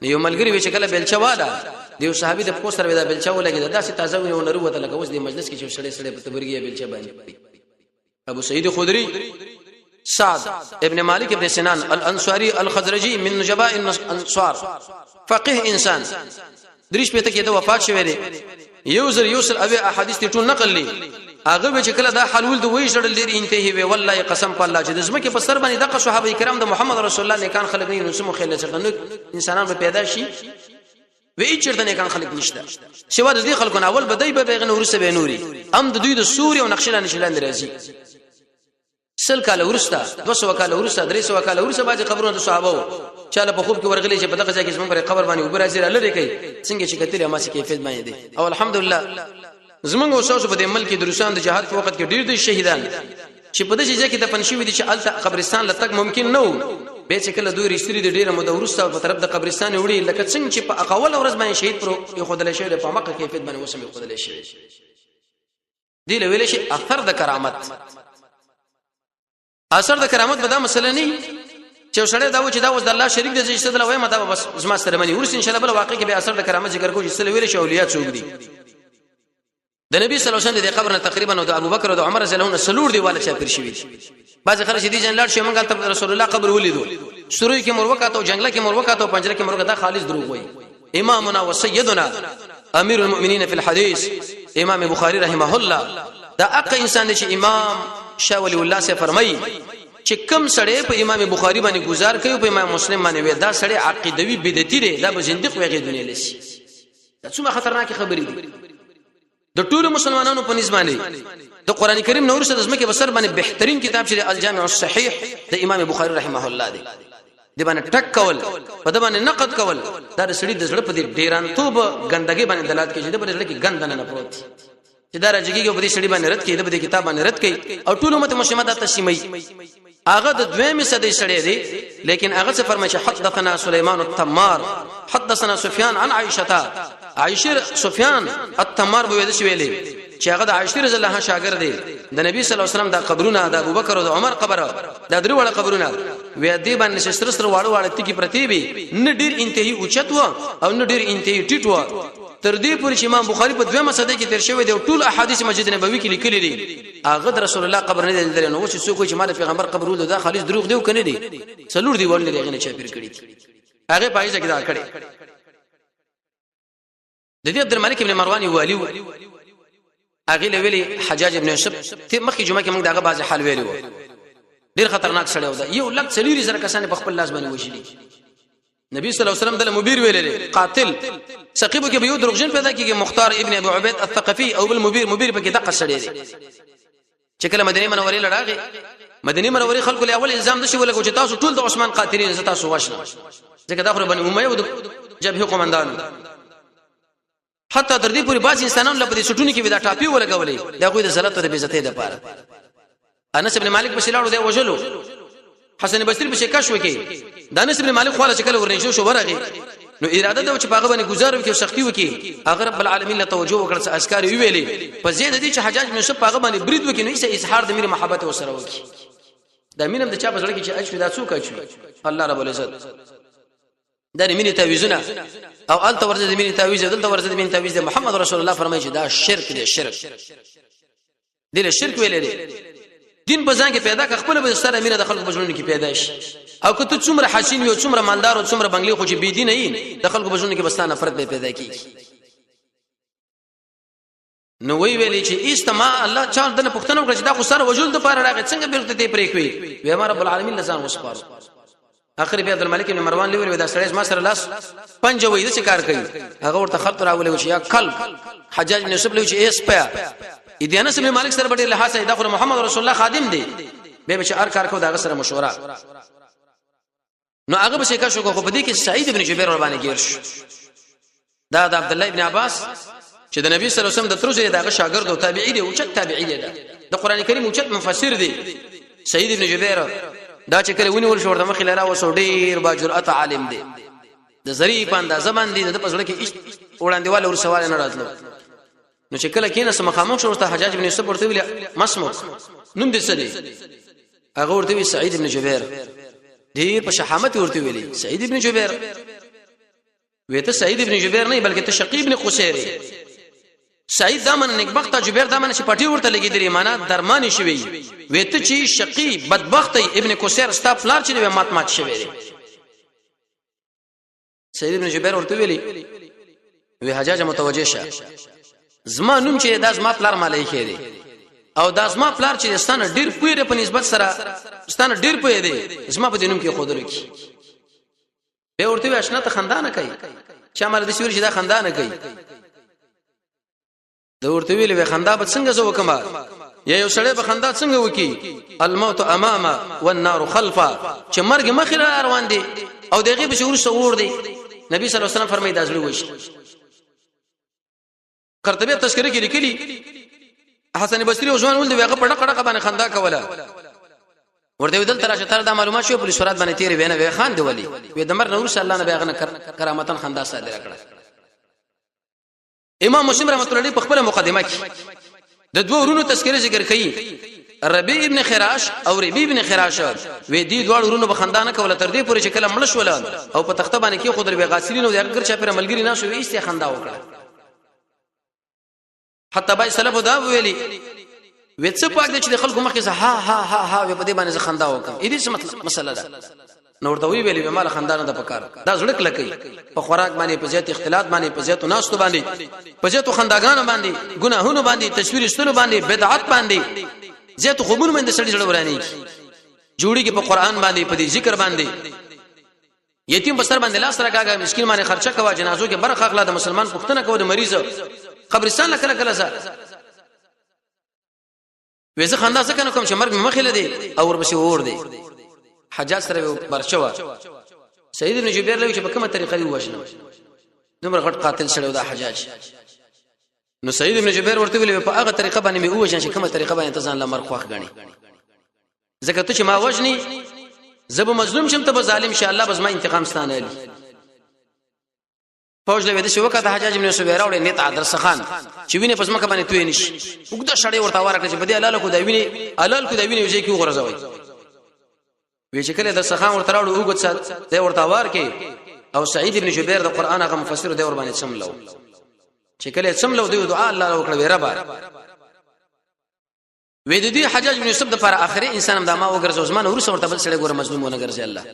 نو یو ملګری وی چې کله بلچه والا د یو صحابي د پښو سره دا بلچه ولګي، دا داسې تازه وینه ونرو وته لکه اوس د مجلس کې چې سړی سړی په تبرګي بلچه باندې. ابو سعید خدری سعد ابن مالک ابن سنان الانصاري الخزرجي من نجباء الانصار، فقيه انسان، دریش په ته کې د وفات شوی دی. یو زر یو سل اوی احادیث ټول نقل لې. هغه چې کله دا حلول د وې جړل لري انتهي وی، والله قسم په الله چې د زمکه په سر باندې دغه صحابه کرام د محمد رسول الله نیکان خلک نه نو سمو خیال چې نو انسانان به پیدا شي وی چیرته نیکان خلک نشته سوا د دې خلکو نه، اول بدای به بیغنه ورسه به نوري ام د دوی د سوري او نقشې لاندې لاندې راځي. 100 کال ورسته، 200 کال ورسته، 300 کال ورسته باندې قبرونه د صحابه وو چاله په خوب کې ورغلي چې په دغه ځای کې زمونږ پر قبر باندې وبر راځي لري کوي څنګه چې کتل ما سي کیفیت باندې دي. او الحمدلله زمونږ اوسه په دې ملک کې د روسان د جهاد په وخت کې ډیر دي شهیدان چې په دې ځای کې دفن شوي دي چې الته قبرستان لتک ممکن نه وو. به چې کله دوی رښتینی د ډیره مده ورسته په طرف د قبرستان وړي، لکه څنګه چې په اقوال ورځ باندې شهید پر یو خدل شوی په مکه کیفیت باندې وسمه خدل شوی دی له ویل شي اثر د کرامت. اثر د کرامت به دا مسله نه چې سړی دا و چې دا اوس د الله شریک دی چې ستل وایم دا بس زما سره مني. ورس ان شاء الله بل واقع کې به اثر د کرامت ذکر کوو چې ستل ویل شي اولیاء څوک دي. د نبی صلی الله علیه وسلم د قبر نه تقریبا د ابوبکر او د عمر رضی الله عنه سلور دیواله چا پیر شوی. بعض خلک چې دي جن لاړ شي موږ ته رسول الله قبر ولیدو، سوري کې مور وکاته او جنگله کې مور وکاته او پنجره کې مور وکاته، خالص دروغ وایي. امامنا وسيدنا امير المؤمنين في الحديث امام بخاري رحمه الله دا اقا انسان دی چې امام شاه ولي الله سے فرمایي چې کم سړی په امام بخاری باندې گزار کوي، په امام مسلم باندې وي، دا سړی عقیدوي بدعتي دی، دا به زنديق ویږي دنیا لسی. دا څومره خطرناک خبرې دي د ټولو مسلمانانو په نسبت باندې. د قران کریم نور سره د زمکه بسر باندې بهترین کتاب چې الجامع الصحیح د امام بخاری رحمه الله دی، دی باندې ټک کول، په د باندې نقد کول، دا د سړي د زړه په دې ډیرانتوب ګندګي باندې دلالت کوي چې د زړه کې ګند نه پروت چې دا راځيږي په دې سړي باندې رد کوي، د دې کتاب باندې رد کوي او ټول امت مسلمه دا تسلیمي. هغه د دویمې صدې سړی دی، لیکن هغه څه فرمایي چې حدثنا سليمان التمار حدثنا سفيان عن عائشه عائشه سفيان التمار به ویل شي ویلي چې هغه د عائشه رضی الله عنها شاګرد دی. د نبی صلی الله علیه وسلم د قبرونه، د ابوبکر او د عمر قبر، د درې وړه قبرونه وې دی باندې چې سره سره واړه واړه تیږي پرتی وي، نه ډیر انتهایی اوچت و او نه ډیر انتهایی ټیټ و. تر دې پورې چې امام بخاری په دویمه صدې کې تیر شوی دی او ټول احادیث مسجد نبوي کې لیکلي دي، هغه د رسول الله قبر نه دی لیدلی. نو چې څوک چې ما د پیغمبر قبر ولید دا خالص دروغ دی او کنه دی؟ څلور دی ول نه چا پیر کړی هغه پایزه کې دا کړی. د دې عبد الملک ابن مروان والی هغه ویلي حجاج ابن یوسف ته مخکې جمعه کې موږ دغه باز حال ویلی وو، ډیر خطرناک سړی و، دا یو لک څلوري زره کسان په خپل لاس باندې وژلي. نبی صلی الله علیه وسلم دله مبیر ویلې قاتل ثقيب کې به یو دروغجن پیدا کیږي، مختار ابن ابو عبید الثقفي او بل مبیر، مبیر پکې دقه سړی دی. چې کله مدینه منورې لړاغه مدینه منورې خلکو له اول الزام نشي ولګو چې تاسو ټول د عثمان قاتلین، زه تاسو وښنه، ځکه دا خو بني امیه او د جبهه قومندان. حتی تر دې پورې بعض انسانانو له دې سټونو کې دا ټاپی ولګولې دا غوې د ذلت او د بیزتۍ لپاره. انس ابن مالک په شلاړو دی وجلو، حسن بصری په شکش وکي. د انس ابن مالک خواله چې کله ورنږدې شو ورغی، نو اراده ده چې پاغه باندې گزار وکي او سختی وکي. هغه رب العالمین له توجه وکړ چې اسکار ویلې په زید دي چې حجاج بن یوسف پاغه باندې برید وکي، نو یې اظهار د میر محبت وسره وکي. دا مینم د چا په زړه کې چې اچوي دا څوک اچوي؟ الله رب العزت. دا مینې تعویذونه او الته ورته د مینې تعویذ، دلته ورته د مینې تعویذ. محمد رسول الله فرمایي چې دا شرک دی، شرک دی، شرک ویلې دی. دین په ځان کې پیدا ک خپل به سره مینه د خلکو په ژوند کې پیدا شي. او که ته څومره حسین یو، څومره مالدار او څومره بنگلې، خو چې بی دین نه د خلکو په ژوند کې بستانه نفرت به پیدا کیږي. نو وی ویلې چې ایستما الله چا دنه پښتنه وکړه چې دا خو سره وجود د پاره راغی، څنګه بیرته دې پرې کوي؟ وی ما رب العالمین لزان وسپارو. اخر بیا عبد الملک بن مروان لوري دا سړی ما سره لاس پنځه وې د کار کوي. هغه ورته خلط راولې چې یا کلب حجاج بن یوسف لوي چې ایس پیا دې انس بن مالک سره ډېر لحاظ دا خو محمد رسول الله خادم دی، به چې ار کار کو دا سره مشوره. نو هغه به شکا شو، خو په دې کې سعید ابن جبیر ور باندې ګیر شو. دا د عبد الله ابن عباس چې د نبی صلی الله علیه وسلم د تر زوی دغه شاګرد او تابعی دی، او چت تابعی دی، د قران کریم او چت مفسر دی سعید ابن جبیر. دا چې کله ونیول شو ورته مخې لاره وسو، ډیر با جرأت عالم دی، د زری په اندازه باندې د پسړه کې وړاندې واله ور سوال نه راتلو. نو چې کله کینې سم مخامخ شو ورته حجاج بن یوسف ورته ویل مسمک نوم دې څه دی؟ هغه ورته وی سعید ابن جبیر. ډیر په شهامت ورته ویلي سعید ابن جبیر. وی ته سعید ابن جبیر نه، بلکې ته شقی ابن قصیر. سعید دامن نیکبخت، جبیر دامن چې پټي ورته لګیدلی، معنا درمانی شوی. وی ته چې شقی بدبخت ابن قصیر، ستا پلار چې مات مات شوی دی. سعید ابن جبیر ورته ویلي وی حجاج متوجه شه، زما نوم چې دا زما پلار مالای خېری او دا زما پلار چې ستانه ډیر پوی په نسبت سره ستانه ډیر پوی دی، زما په دې نوم کې خودلو کی. به ورته وی اشنا ته خندا نه کوي، چې مال د سیوري چې دا خندا نه کوي. د ورته ویل وی خندا به څنګه زه وکم؟ یا یو سړی به خندا څنګه وکي؟ الموت امامه والنار خلفه، چې مرګ مخې را روان دی او دغه به شور سور دی. نبی صلی الله علیه وسلم فرمایي دا زړه وشي. قرطبي تذکره کې لیکلي حسن بصري او ځوان ول دی هغه په ډکه ډکه باندې خندا کوله. ورته دل تراشه تر دا معلومات شو پولیس ورات باندې تیرې وینه وی خان دی ولی وی د مر نور صلی الله نه بیغنه کرامتن خندا صادره کړه. امام مسلم رحمت الله علیه په خپل مقدمه کې د دوه ورونو تذکره ذکر کړي، ربيع ابن خراش او ربيع ابن خراش. وې دي دوه ورونو به خندا نه کوله تر دې پورې چې کله مړ شول او په تخته باندې کې خود به غاسلین او د اگر چا پر ملګری نه شو ایسته خندا وکړه. حتی بای سلف دا ویلي وې څه پاک دي چې د خلکو مخکې ها ها ها ها وې په دې باندې خندا وکم، اې دې څه مطلب مسله ده؟ نو ورته وی ویلې مال خندا نه د پکار دا زړه کلکې په خوراک باندې، په زیات اختلاط باندې، په زیات ناستو باندې، په زیات خنداګانو باندې، ګناهونو باندې، تصویر استلو باندې، بدعت باندې، زیات خوبونو باندې سړي زړه ورانی جوړیږي. په قران باندې، په دې ذکر باندې، یتیم په سر باندې لاس راکاږه، مسکین باندې خرچه کوه، جنازو کې برخه اخلا، د مسلمان پښتنه کوه، د مریض قبرستان لکه کله ځه. وې زه خندا ځکه نه کوم چې مرګ مخې لدی او ورپسې اور دی. حجاج سره برچوا سید ابن جبیر له چې په کومه طریقه دی وژنه، دومره غټ قاتل سره دا حجاج. نو سید ابن جبیر ورته ویل په هغه طریقه باندې مې وژنه چې کومه طریقه باندې ته ځان له مرګ خوښ غني، ځکه ته چې ما وژني زه به مظلوم شم، ته به ظالم شې، الله به زما انتقام ستانه لري. فوج له دې شو وکړه حجاج ابن یوسف راوړې نیت عادل سخان چې وینه پس مکه باندې توې نشي، وګدا شړې ورته ورکړه چې په دې حلال کو دا ویني، حلال کو دا ویني وځي کې وغورځوي. وی چې کله د سخان ورته راوړو وګد سات دی ورته ورکې او سعید ابن جبیر د قران هغه مفسر دی ور باندې سملو، چې کله سملو دی دعا الله وکړه وی ربا وې د دې حجاج بن یوسف د پر اخري انسان هم د ما وګرځو، زمان ورسره ورته بل سړی ګوره مظلوم ونه ګرځي الله.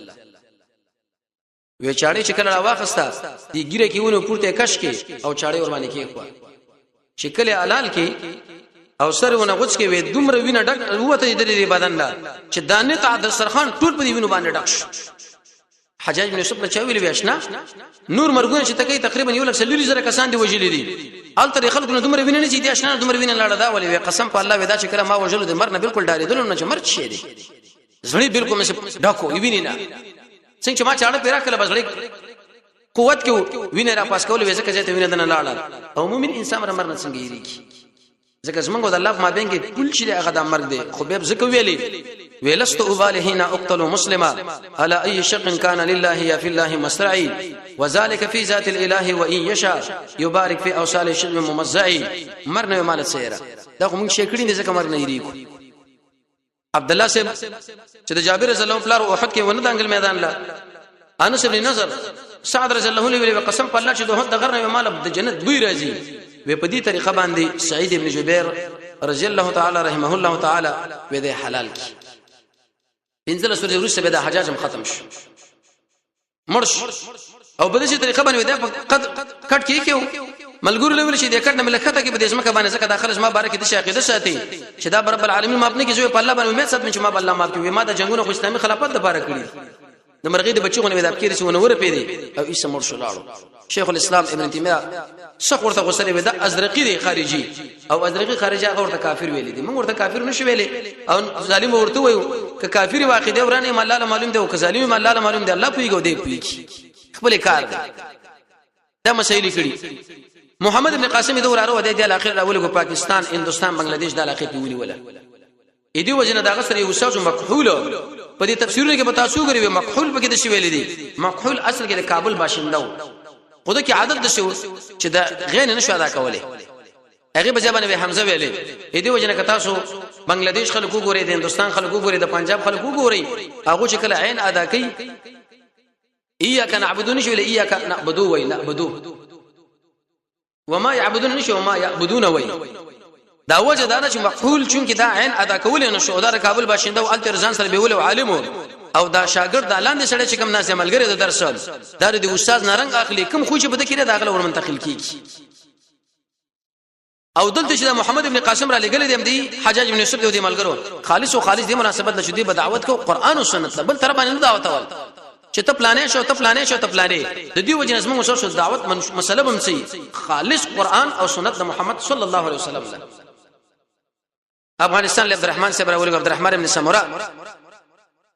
وی چاړې چې کله راواخسته دی ګیره کې ونه پورته کش کې او چاړې ور باندې کې خو چې کله حلال کې او سر ونه غوڅ کې وې دومره وینه ډک وته د دې بدن لا چې دانه ته د سرخان ټول په دې وینو باندې ډک شو. حجاج بن یوسف له چا ویل ویشنا نور مرګونه چې تکي تقریبا یو لک سلوري زره کسان دی وژلي دي، الته خلکو نه دومره وینه نه چې دي اشنا دومره وینه لاړه دا ولې؟ وی قسم په الله ودا چې کله ما وژلو د مرګ نه بالکل ډارېدل نه چې مرګ شي دي زړه بالکل مې ډاکو ویني نه څنګه چې ما چاړه پیرا کله بزړې قوت کې وینه را پاس کول وې ځکه چې وینه دنه لاړه. او مؤمن انسان را مرنه څنګه یریږي؟ ځکه زمونږ د الله په مابین کې پول چې هغه د مرګ دی، خو به ځکه ویلي ولست ابالي حين اقتل مسلما على اي شق كان لله يا في الله مسرعي وذلك في ذات الاله وان يشاء يبارك في اوصال الشق ممزعي. مرنه مال سیره دا خو مونږ شکړی نه ځکه مرنه یریږي. عبد الله صاحب چې د جابر رضی الله عنه پلار احد کې ونه دنګل میدان لا انس بن نظر سعد رضی الله عنه ویل قسم په الله چې د احد د غر نه مال د جنت بوی راځي. وی په دې طریقه باندې سعید ابن جبیر رضی الله تعالی رحمه الله تعالی وی د حلال کی پنځل سورې وروسته به د حجاج هم ختم شو مرش او په دې طریقه باندې دا قد کټ کې کېو. ملګرو له ویل چې د کټ نه ملکته کې به د ځمکه باندې ځکه داخله زما باره کې د شاقیده ساتي چې دا رب العالمین معاف نه کی، زه په الله باندې امید ساتم چې ما به الله معاف کړي. ما د جنگونو خو اسلامي خلافت د پاره کړی، د مرغې د بچی غونې د ابکیر سي ونه ور پیری او ایسه مړ شو لاړو. شیخ الاسلام ابن تیمیه څخه ورته غوسه دی، دا ازرقی دی خارجي، او ازرقی خارجي هغه ورته کافر ویل دي. موږ ورته کافر نشو ویلې او ظالم ورته وایو. که کافر واقع دی ورانه ما الله معلوم دی، او که ظالم ما الله معلوم دی، الله پویګو دی پویږي، خپل کار دی. دا مسایل کړي. محمد ابن قاسم د وراره د علاقې راولګو، پاکستان، هندستان، بنگلاديش د علاقې پیولي ولا اې دی وجنه دغه سره یو استاد مکحول. په دې تفسیرونو کې به تاسو ګورئ مکحول پکې د شی ویل دي. مکحول اصل کې د کابل باشنده و، خو د کې عادت د شو چې د غین نشو ادا کوله، هغه په ځبانه به حمزه ویلې. اې دی وجنه که تاسو بنگلاديش خلکو ګورئ، د هندستان خلکو ګورئ، د پنجاب خلکو ګورئ، هغه چې کله عین ادا کوي ایاک نعبدو نشو ویل، ایاک نعبدو وی نعبدو، وما يعبدون نشو وما يعبدون وی. دا وجه دا چې مقبول چونکی دا عین ادا کول نه شو، دا کابل باشنده او التر ځان سره بیول عالم او دا شاګرد د لاندې سړی چې کوم ناس ملګری د درس دا د استاد نارنګ اخلي، کوم خو چې بده کړي دا غل ور منتقل کیږي. او دلته چې محمد ابن قاسم را لګل دی دی حجاج ابن یوسف دی ملګرو خالص او خالص دی مناسبت لشو دی به دعوت کو قران او سنت بل طرف باندې دعوت ول چې ته پلانې شو، ته پلانې شو، ته پلانې. د دې وجه نظم وسو شو دعوت مسله بم سي خالص قران او سنت د محمد صلی الله علیه وسلم. له افغانستان له عبدالرحمن صاحب راولې، عبدالرحمن ابن سمره.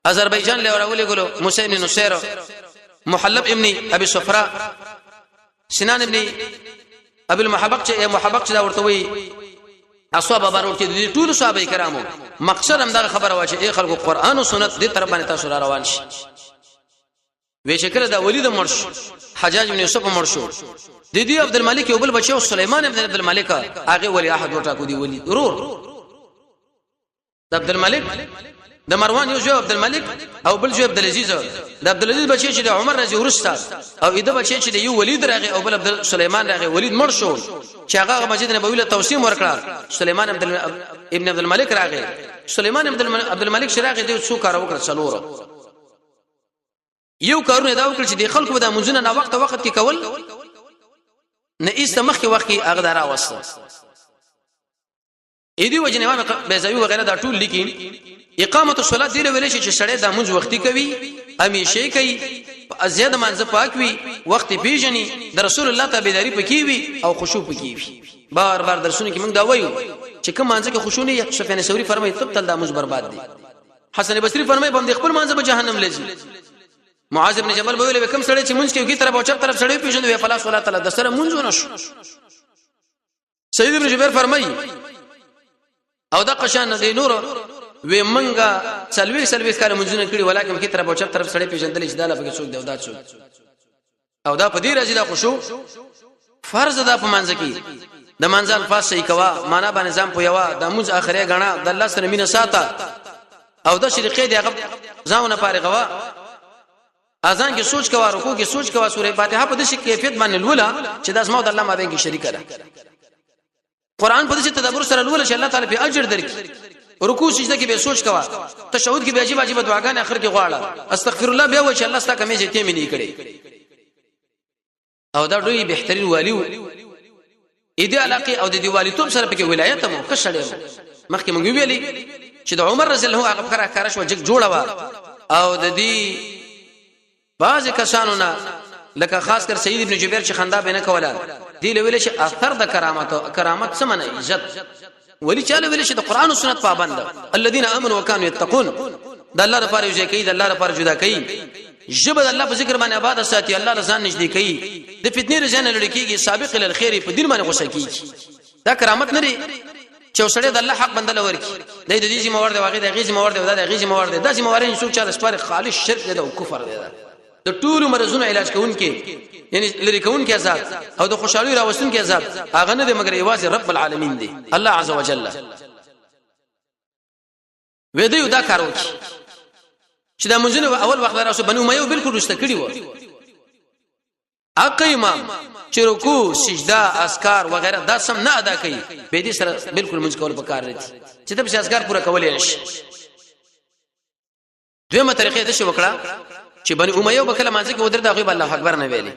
آذربایجان له راولې ګلو موسی ابن نصير، محلب ابن ابي صفرا، سنان ابن ابي المحبق چې محبق چې دا ورته وي اصحاب بار ورته دي. ټول صحابه کرامو مقصد هم دا خبره وا چې ای خلکو قران او سنت دې طرف باندې تاسو را روان شي. وی شکل دا ولید مړ شو، حجاج بن یوسف مړ شو، د دې عبد الملک یو بل بچو سليمان ابن عبد الملک هغه ولی احد وټاکو دی ولید ورور د عبد الملک د مروان یو زوی عبد الملک او بل زوی عبد العزيز. د عبد العزيز بچی چې د عمر رضی ورسته او ایده بچی چې د یو ولید راغی او بل عبد سليمان راغی. ولید مړ شو چې هغه مسجد نبوي له توسیم ورکړه، سليمان عبد ابن عبد الملک راغی. سليمان عبد الملک چې راغی دی څو کار وکړ؟ څلور. یو کارونه دا وکړ چې د خلکو د منځونه نا وخت وخت کې کول نه ایسته مخکې وخت کې هغه دارا وسته. اې دی وجه امام بیزاوی وغیرہ دا ټول لیکي اقامت الصلاه دی ویل شي چې سړی د منځ وختي کوي، همیشه کوي، ازیاد منځ پاک وي، وخت پیژني، د رسول الله تابعداري پکې وي او خشوع پکې وي. بار بار درسونه کې موږ دا وایو چې کوم منځ کې خشوع نه، سفیان ثوری فرمایي تب تل د منځ برباد دي. حسن بصری فرمایي بم د خپل منځ به جهنم لږي. معاذ ابن جبل به ویل کوم سړی چې منځ کې کی طرف او چپ طرف سړی پیژني وی فلا صلاه له د سره منځ ونه شو. سید ابن جبیر فرمایي او د قشان دی نور وی منګه سلوي سلوي کال منځونه کړي ولیکن کی طرف او چپ طرف سړی پیژندل چې دا لا پکې څوک دی او دا څوک، او دا په دې راځي دا خوشو فرض ده په منځ کې د منځ الفاظ صحیح کوا، معنا باندې ځان پویوا، د منځ اخره غنا، د الله سره مینه ساته او د شریقې دی هغه ځاونه فارغوا. اذان کې سوچ کوا، رکوع کې سوچ کوا، سوره فاتحه په دې کیفیت باندې لولا چې د اسماء د الله مابین کې شریک ده. قران په دې تدبر سره لولا چې الله تعالی په اجر درکړي. رکوع سجده کې به سوچ کوا، تشهود کې به عجیب عجیب دعاګانې اخر کې غواړه، استغفر الله بیا وای چې الله ستا کمې زیاتې مې نه کړې. او دا ډوی بهترین والی و اې دې علاقه او د دیوالیتوب سره پکې ولایت مو خشړې مو. مخکې مونږ ویلي چې د عمر رضی الله هغه فکر کار شو جګ جوړه وا او د دې بعض کسانو نه لکه خاص کر سید ابن جبیر چې خندا به نه کوله، دی له ویل چې اثر د کرامت، کرامت څه معنی؟ عزت. ولی چاله ویل چې د قران او سنت پابند، الذين امنوا وكانوا يتقون، د الله لپاره یو ځای کوي، د الله لپاره جدا کوي، ژبه د الله په ذکر باندې آباد ساتي، الله رضا نږدې کوي، د فتنې رضا نه لړ کیږي، سابق ال الخير په دین باندې غوسه کیږي. دا کرامت نه دی چې وسړی د الله حق بندل ورکی، د دې ذمہ ور دی، واغې د غي ذمہ ور دی، دا د غي ذمہ ور دی، دا ذمہ ور نه څوک چاله سپاره خالص شرک دی او کفر دی. د ټولو مرزونو علاج کوونکې یعنی لری کوونکې عذاب او د خوشحالي راوستونکې عذاب هغه نه دی مګر یوازې رب العالمین دی، الله عز وجل. وې دی دا کار وکړي چې دا منځونه اول وخت راوسو بنو امیه بالکل رسته کړی و اقا امام چې رکوع سجده اذکار وغیرہ دا سم نه ادا کوي، به دې سره بالکل منځ کول پکار دي چې د اذکار پوره کولای نشي. دویمه طریقې د شو وکړه چې بني امیه به کله مانځ کې ودر دا غیب الله اکبر نه ویلي،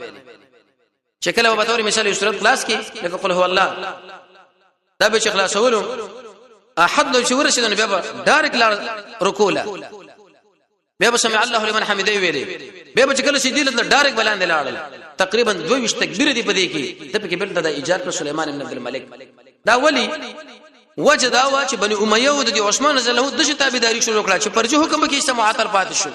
چې کله به تور مثال یو سورت خلاص کی، لکه قل هو الله، دا به چې خلاصولو احد لو چې ورسېد نو بیا به ډایرک لار رکوله، بیا به سمع الله لمن حمده ویلې، بیا به چې کله سیدی له ډایرک بلاند لاړل. تقریبا 22 تکبیر دی پدې کې د پکې بل د ایجاد کړ سليمان بن عبد الملک. دا ولی وجه دا وا چې بني امیه او د عثمان رضی الله د تابعداري شروع کړه چې پرجو حکم کې سم معطل پاتې شو.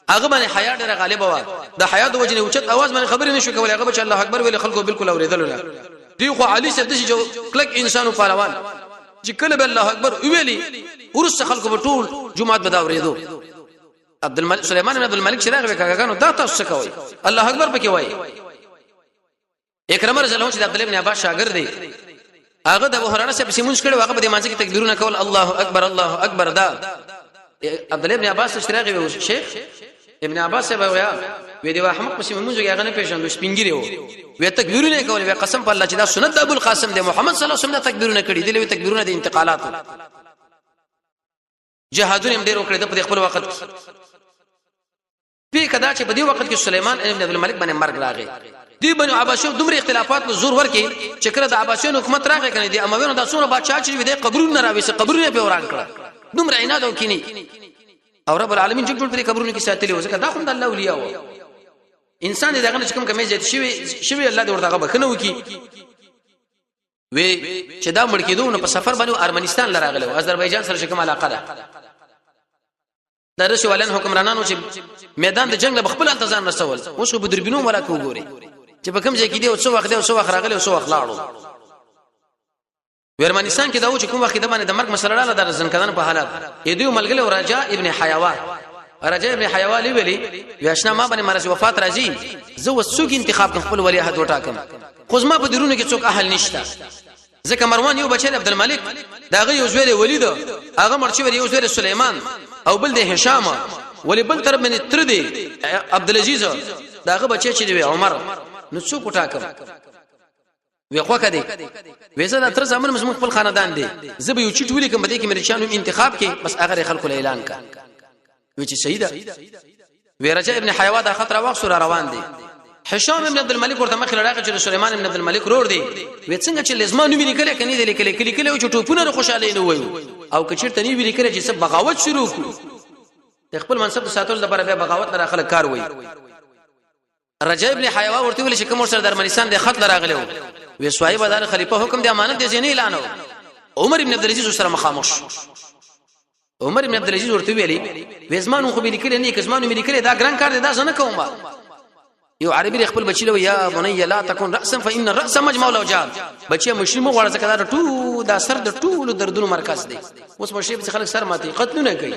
هغه باندې حیا ډیره غالبه و، د حیا د وجنه اوچت اواز باندې خبرې نشو کولای. هغه چې الله اکبر ویل خلکو بالکل اوریدل نه دی. خو علي صاحب د جو کلک انسانو پهلوان چې کله به الله اکبر ویلي ورسته خلکو په ټول جمعات به دا اوریدو. عبد الملک سليمان بن عبد الملک چې راغی، کاکاګانو دا تاسو څه کوي؟ الله اکبر پکې وایي. اکرمه رضی الله عنه چې د عبد الله بن عباس شاګرد دی، هغه د ابو هريره سره پسې مونږ کړو، هغه په دې مانځ کې تکبیرونه کول، الله اکبر الله اکبر. دا عبد الله بن عباس چې راغی، وی شیخ ابن عباس به ویا، وی دی احمق پسې مونږ هغه نه پیژندو، سپینګری وو، وی تکبیرونه کول. وی قسم په الله چې دا سنت د ابو القاسم دی، محمد صلی الله علیه وسلم دا تکبیرونه کړی دی. لوی تکبیرونه د انتقالات جهادونه هم ډیر وکړي د خپل وخت کې. پی کدا چې په دې وخت کې سليمان ابن عبد الملک باندې مرګ راغی، دی بنو عباسیو دومره اختلافات له زور ورکې چې کله د عباسیانو حکومت راغی کنه، دی امویانو دا څومره بادشاہ چې دی قبرونه راوي، قبرونه په وران کړه، دومره عناد او کینی او رب العالمین چې ټول پرې قبرونو کې ساتلی و، ځکه دا هم د الله اولیاء و. انسان دې دغه چې کوم کمی زیات شوی شوی، الله دې ورته هغه بخنه وکي. وی چې دا مړ کېدو نو په سفر باندې ارمنستان لراغله، آذربایجان سره کوم علاقه ده، د رسو ولن حکمرانانو چې میدان د جنگ له خپل التزام رسول. اوس په دربینو ولا کو ګوري چې په کوم ځای کې دی او څو وخت دی او څو وخت راغلی او څو وخت لاړو. ورمنستان کې دا و چې کوم وخت د باندې د مرګ مسله رااله، د ځنکدن په حالت یې دوی ملګری او رجا ابن حیوا، رجا ابن حیوا ویلي، ویاشنا ما باندې مرز وفات راځي، زه وسوګ انتخاب کوم، خپل ولی عهد وټاکم، خو زما په درونو کې څوک اهل نشته، ځکه مروان یو بچی عبد الملک، داغه یو زوی ولید، هغه مرچی ور یو زوی سليمان او بل د هشام، ولی بل طرف باندې تر دی عبد العزيز، داغه بچی چې دی عمر، نو څوک وټاکم؟ وی خو کدی وې زه د تر زمن مسلمان خپل خاندان دی، زه به یو چټ ولیکم، بده کې مې چانو انتخاب کې، بس هغه خلکو له اعلان کا. وی چې شهید وی رجا ابن حیوا دا خطر واخ سره روان دی. هشام ابن عبد الملک ورته مخ راغی چې سليمان ابن عبد الملک رور دی، وی څنګه چې لزما نو لیکل کني دی لیکل کلی کلی چې ټوپونه خوشاله نه وایو، او کچیرته نه لیکل چې سب بغاوت شروع کو، د خپل منصب د ساتلو لپاره بیا بغاوت لره خلک کار وایي. رجا ابن حیوا ورته ویل چې کوم سره د ارمنستان د خط لراغلو، وی صاحب دار خلیفہ حکم دی، امانت دی، نه اعلانو. عمر ابن عبد العزيز سره مخامخ عمر ابن عبد العزيز ورته ویلي، وزمانو خو به لیکل نه، کزمانو مې لیکل، دا ګران کار دی، دا زه نه کوم. یو عربي خپل بچی له، یا بني لا تكن راسا فان الراس مجمع الاوجاع، بچی مشري مو غواړه ځکه دا ټول دا سر د ټولو دردونو مرکز دی. اوس مشري په خلک سر ماتي قتلونه کوي،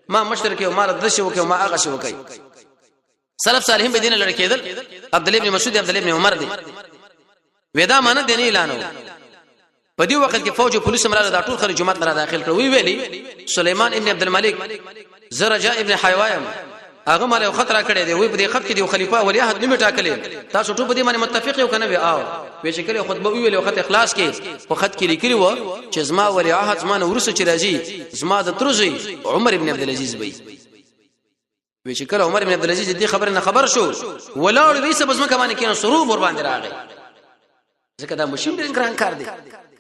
ما مشر کې ما د شي وکي، ما هغه شي وکي. سلف صالحین به دین لړ کېدل، عبد الله ابن مسعود، عبد الله ابن عمر دی، ودا معنی دین اعلانو. په دې وخت کې فوج او پولیس امراله دا ټول خلک جماعت لره داخل کړ. وی ویلي سليمان ابن عبد الملک، زرجا ابن حیوایم هغه مال یو خطر کړی دی، وی په دې خط کې دی خلیفہ ولی عهد نوم ټاکلی، تاسو ټول په دې باندې متفق یو کنه؟ وی آو. وی چې کله خطبه ویل او خط اخلاص کې په خط کې لیکلی و چې زما ولی عهد زما ورسره چې راځي زما د ترزي عمر ابن عبد العزيز وی. وی چې کله عمر ابن عبد العزيز دې خبره نه خبر شو، ولاړ وی سبز مکه باندې کینو سروب ور باندې راغی، ځکه دا مشین ډېر ګران کار دی.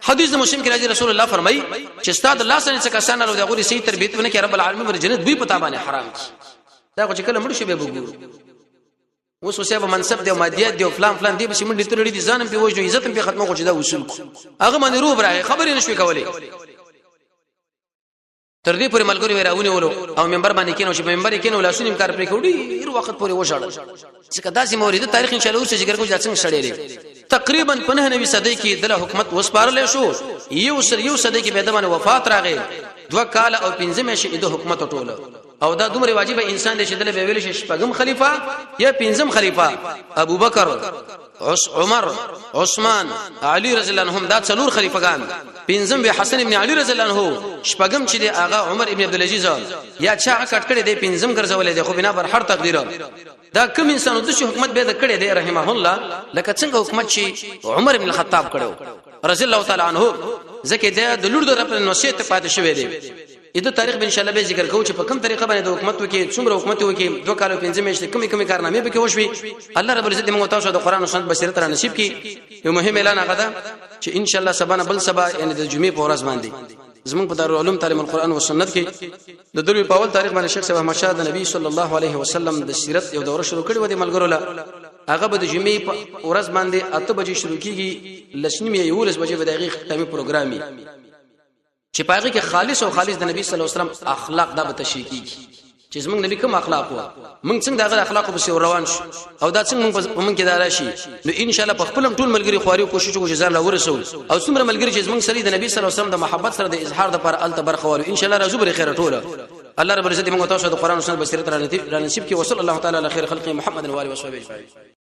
حدیث د مسلم کې راځي، رسول الله فرمایي چې استاد الله سره څه کسان له دغه صحیح تربیت ونه کې رب العالمین ور جنت دوی پتا باندې حرام کی. دا خو چې کله مړ شي به وګورو. اوس اوسه به منصب دی، مادیات دی، فلان فلان دی، به منډې ترړي دي، ځانم په وجنو، عزت په ختمه. خو چې دا اصول کو هغه باندې روب راغی، خبرې نشوي کولای. تر دې پورې ملګری وی راونی ولو او منبر باندې کینو، چې منبر کې نو لاسونه کار پرې کوي، ډیر وخت پورې وشړل، ځکه داسې مورید تاریخ ان شاء الله اوس ذکر کوو چې څنګه شړېلې. تقریبا په 99 صدۍ کې د حکومت وسپارل شو، یو سر یو صدۍ کې به د باندې وفات راغی، 2 کال او 5 میاشتې د حکومت ټوله. او دا دومره واجب انسان دی چې دله به ویل شي شپږم خلیفہ یا پنځم خلیفہ. ابو بکر، عمر، عثمان، علی رضی الله عنهم، دا څلور خلیفګان، پنځم به حسن ابن علی رضی الله عنه، شپږم چې دی هغه عمر ابن عبد العزيز یا چا کټ کړي دی پنځم ګرځولې دی. خو بنا بر هر تقدیر دا کوم انسان د حکومت به د کړي دی رحمه الله، لکه څنګه حکومت چې عمر ابن الخطاب کړو رضی الله تعالی عنه، ځکه د لور د رب نوصیت پاتې شوی دی. اې د تاریخ به ان شاء الله به ذکر کوو چې په کوم طریقه باندې د حکومت وکي، څومره حکومت وکي، 2 کالو 5 میاشتې کومې کومې کارنامې به کې وشوي. الله رب العزت موږ تاسو د قران او سنت بصیرت را نصیب کړي. یو مهم اعلان هغه ده چې ان شاء الله سبا نه بل سبا، یعنی د جمعې په ورځ باندې، زمونږ په دارالعلوم تعلیم القرآن او سنت کې د دروي په اول تاریخ باندې شیخ صاحب احمد شاه د نبی صلی الله علیه وسلم د سیرت یو دوره شروع کړې و د ملګرو له. هغه به د جمعې په ورځ باندې 8 بجې شروع کیږي، 10:30، 11 بجې به د هغې ختمي پروګرامي، چې په هغه کې خالص او خالص د نبی صلی الله علیه وسلم اخلاق دا به تشریح کیږي چې زمونږ نبی کوم اخلاق وو، مونږ څنګه دغه اخلاق په روان شو او دا څنګه مونږ په مونږ کې دا راشي. نو ان شاء الله په خپل ټول ملګری خواري او کوشش وکړو چې ځان لا ورسو او څومره ملګری چې زمونږ سره د نبی صلی الله علیه وسلم د محبت سره د اظهار د پر الته برخه والو، ان شاء الله راځو بر خیر ټوله. الله رب العزت موږ تاسو د قران او سنت بصیرت را نصیب کړي. وصلی الله تعالی علی خیر خلق محمد و آله وصحبه اجمعین.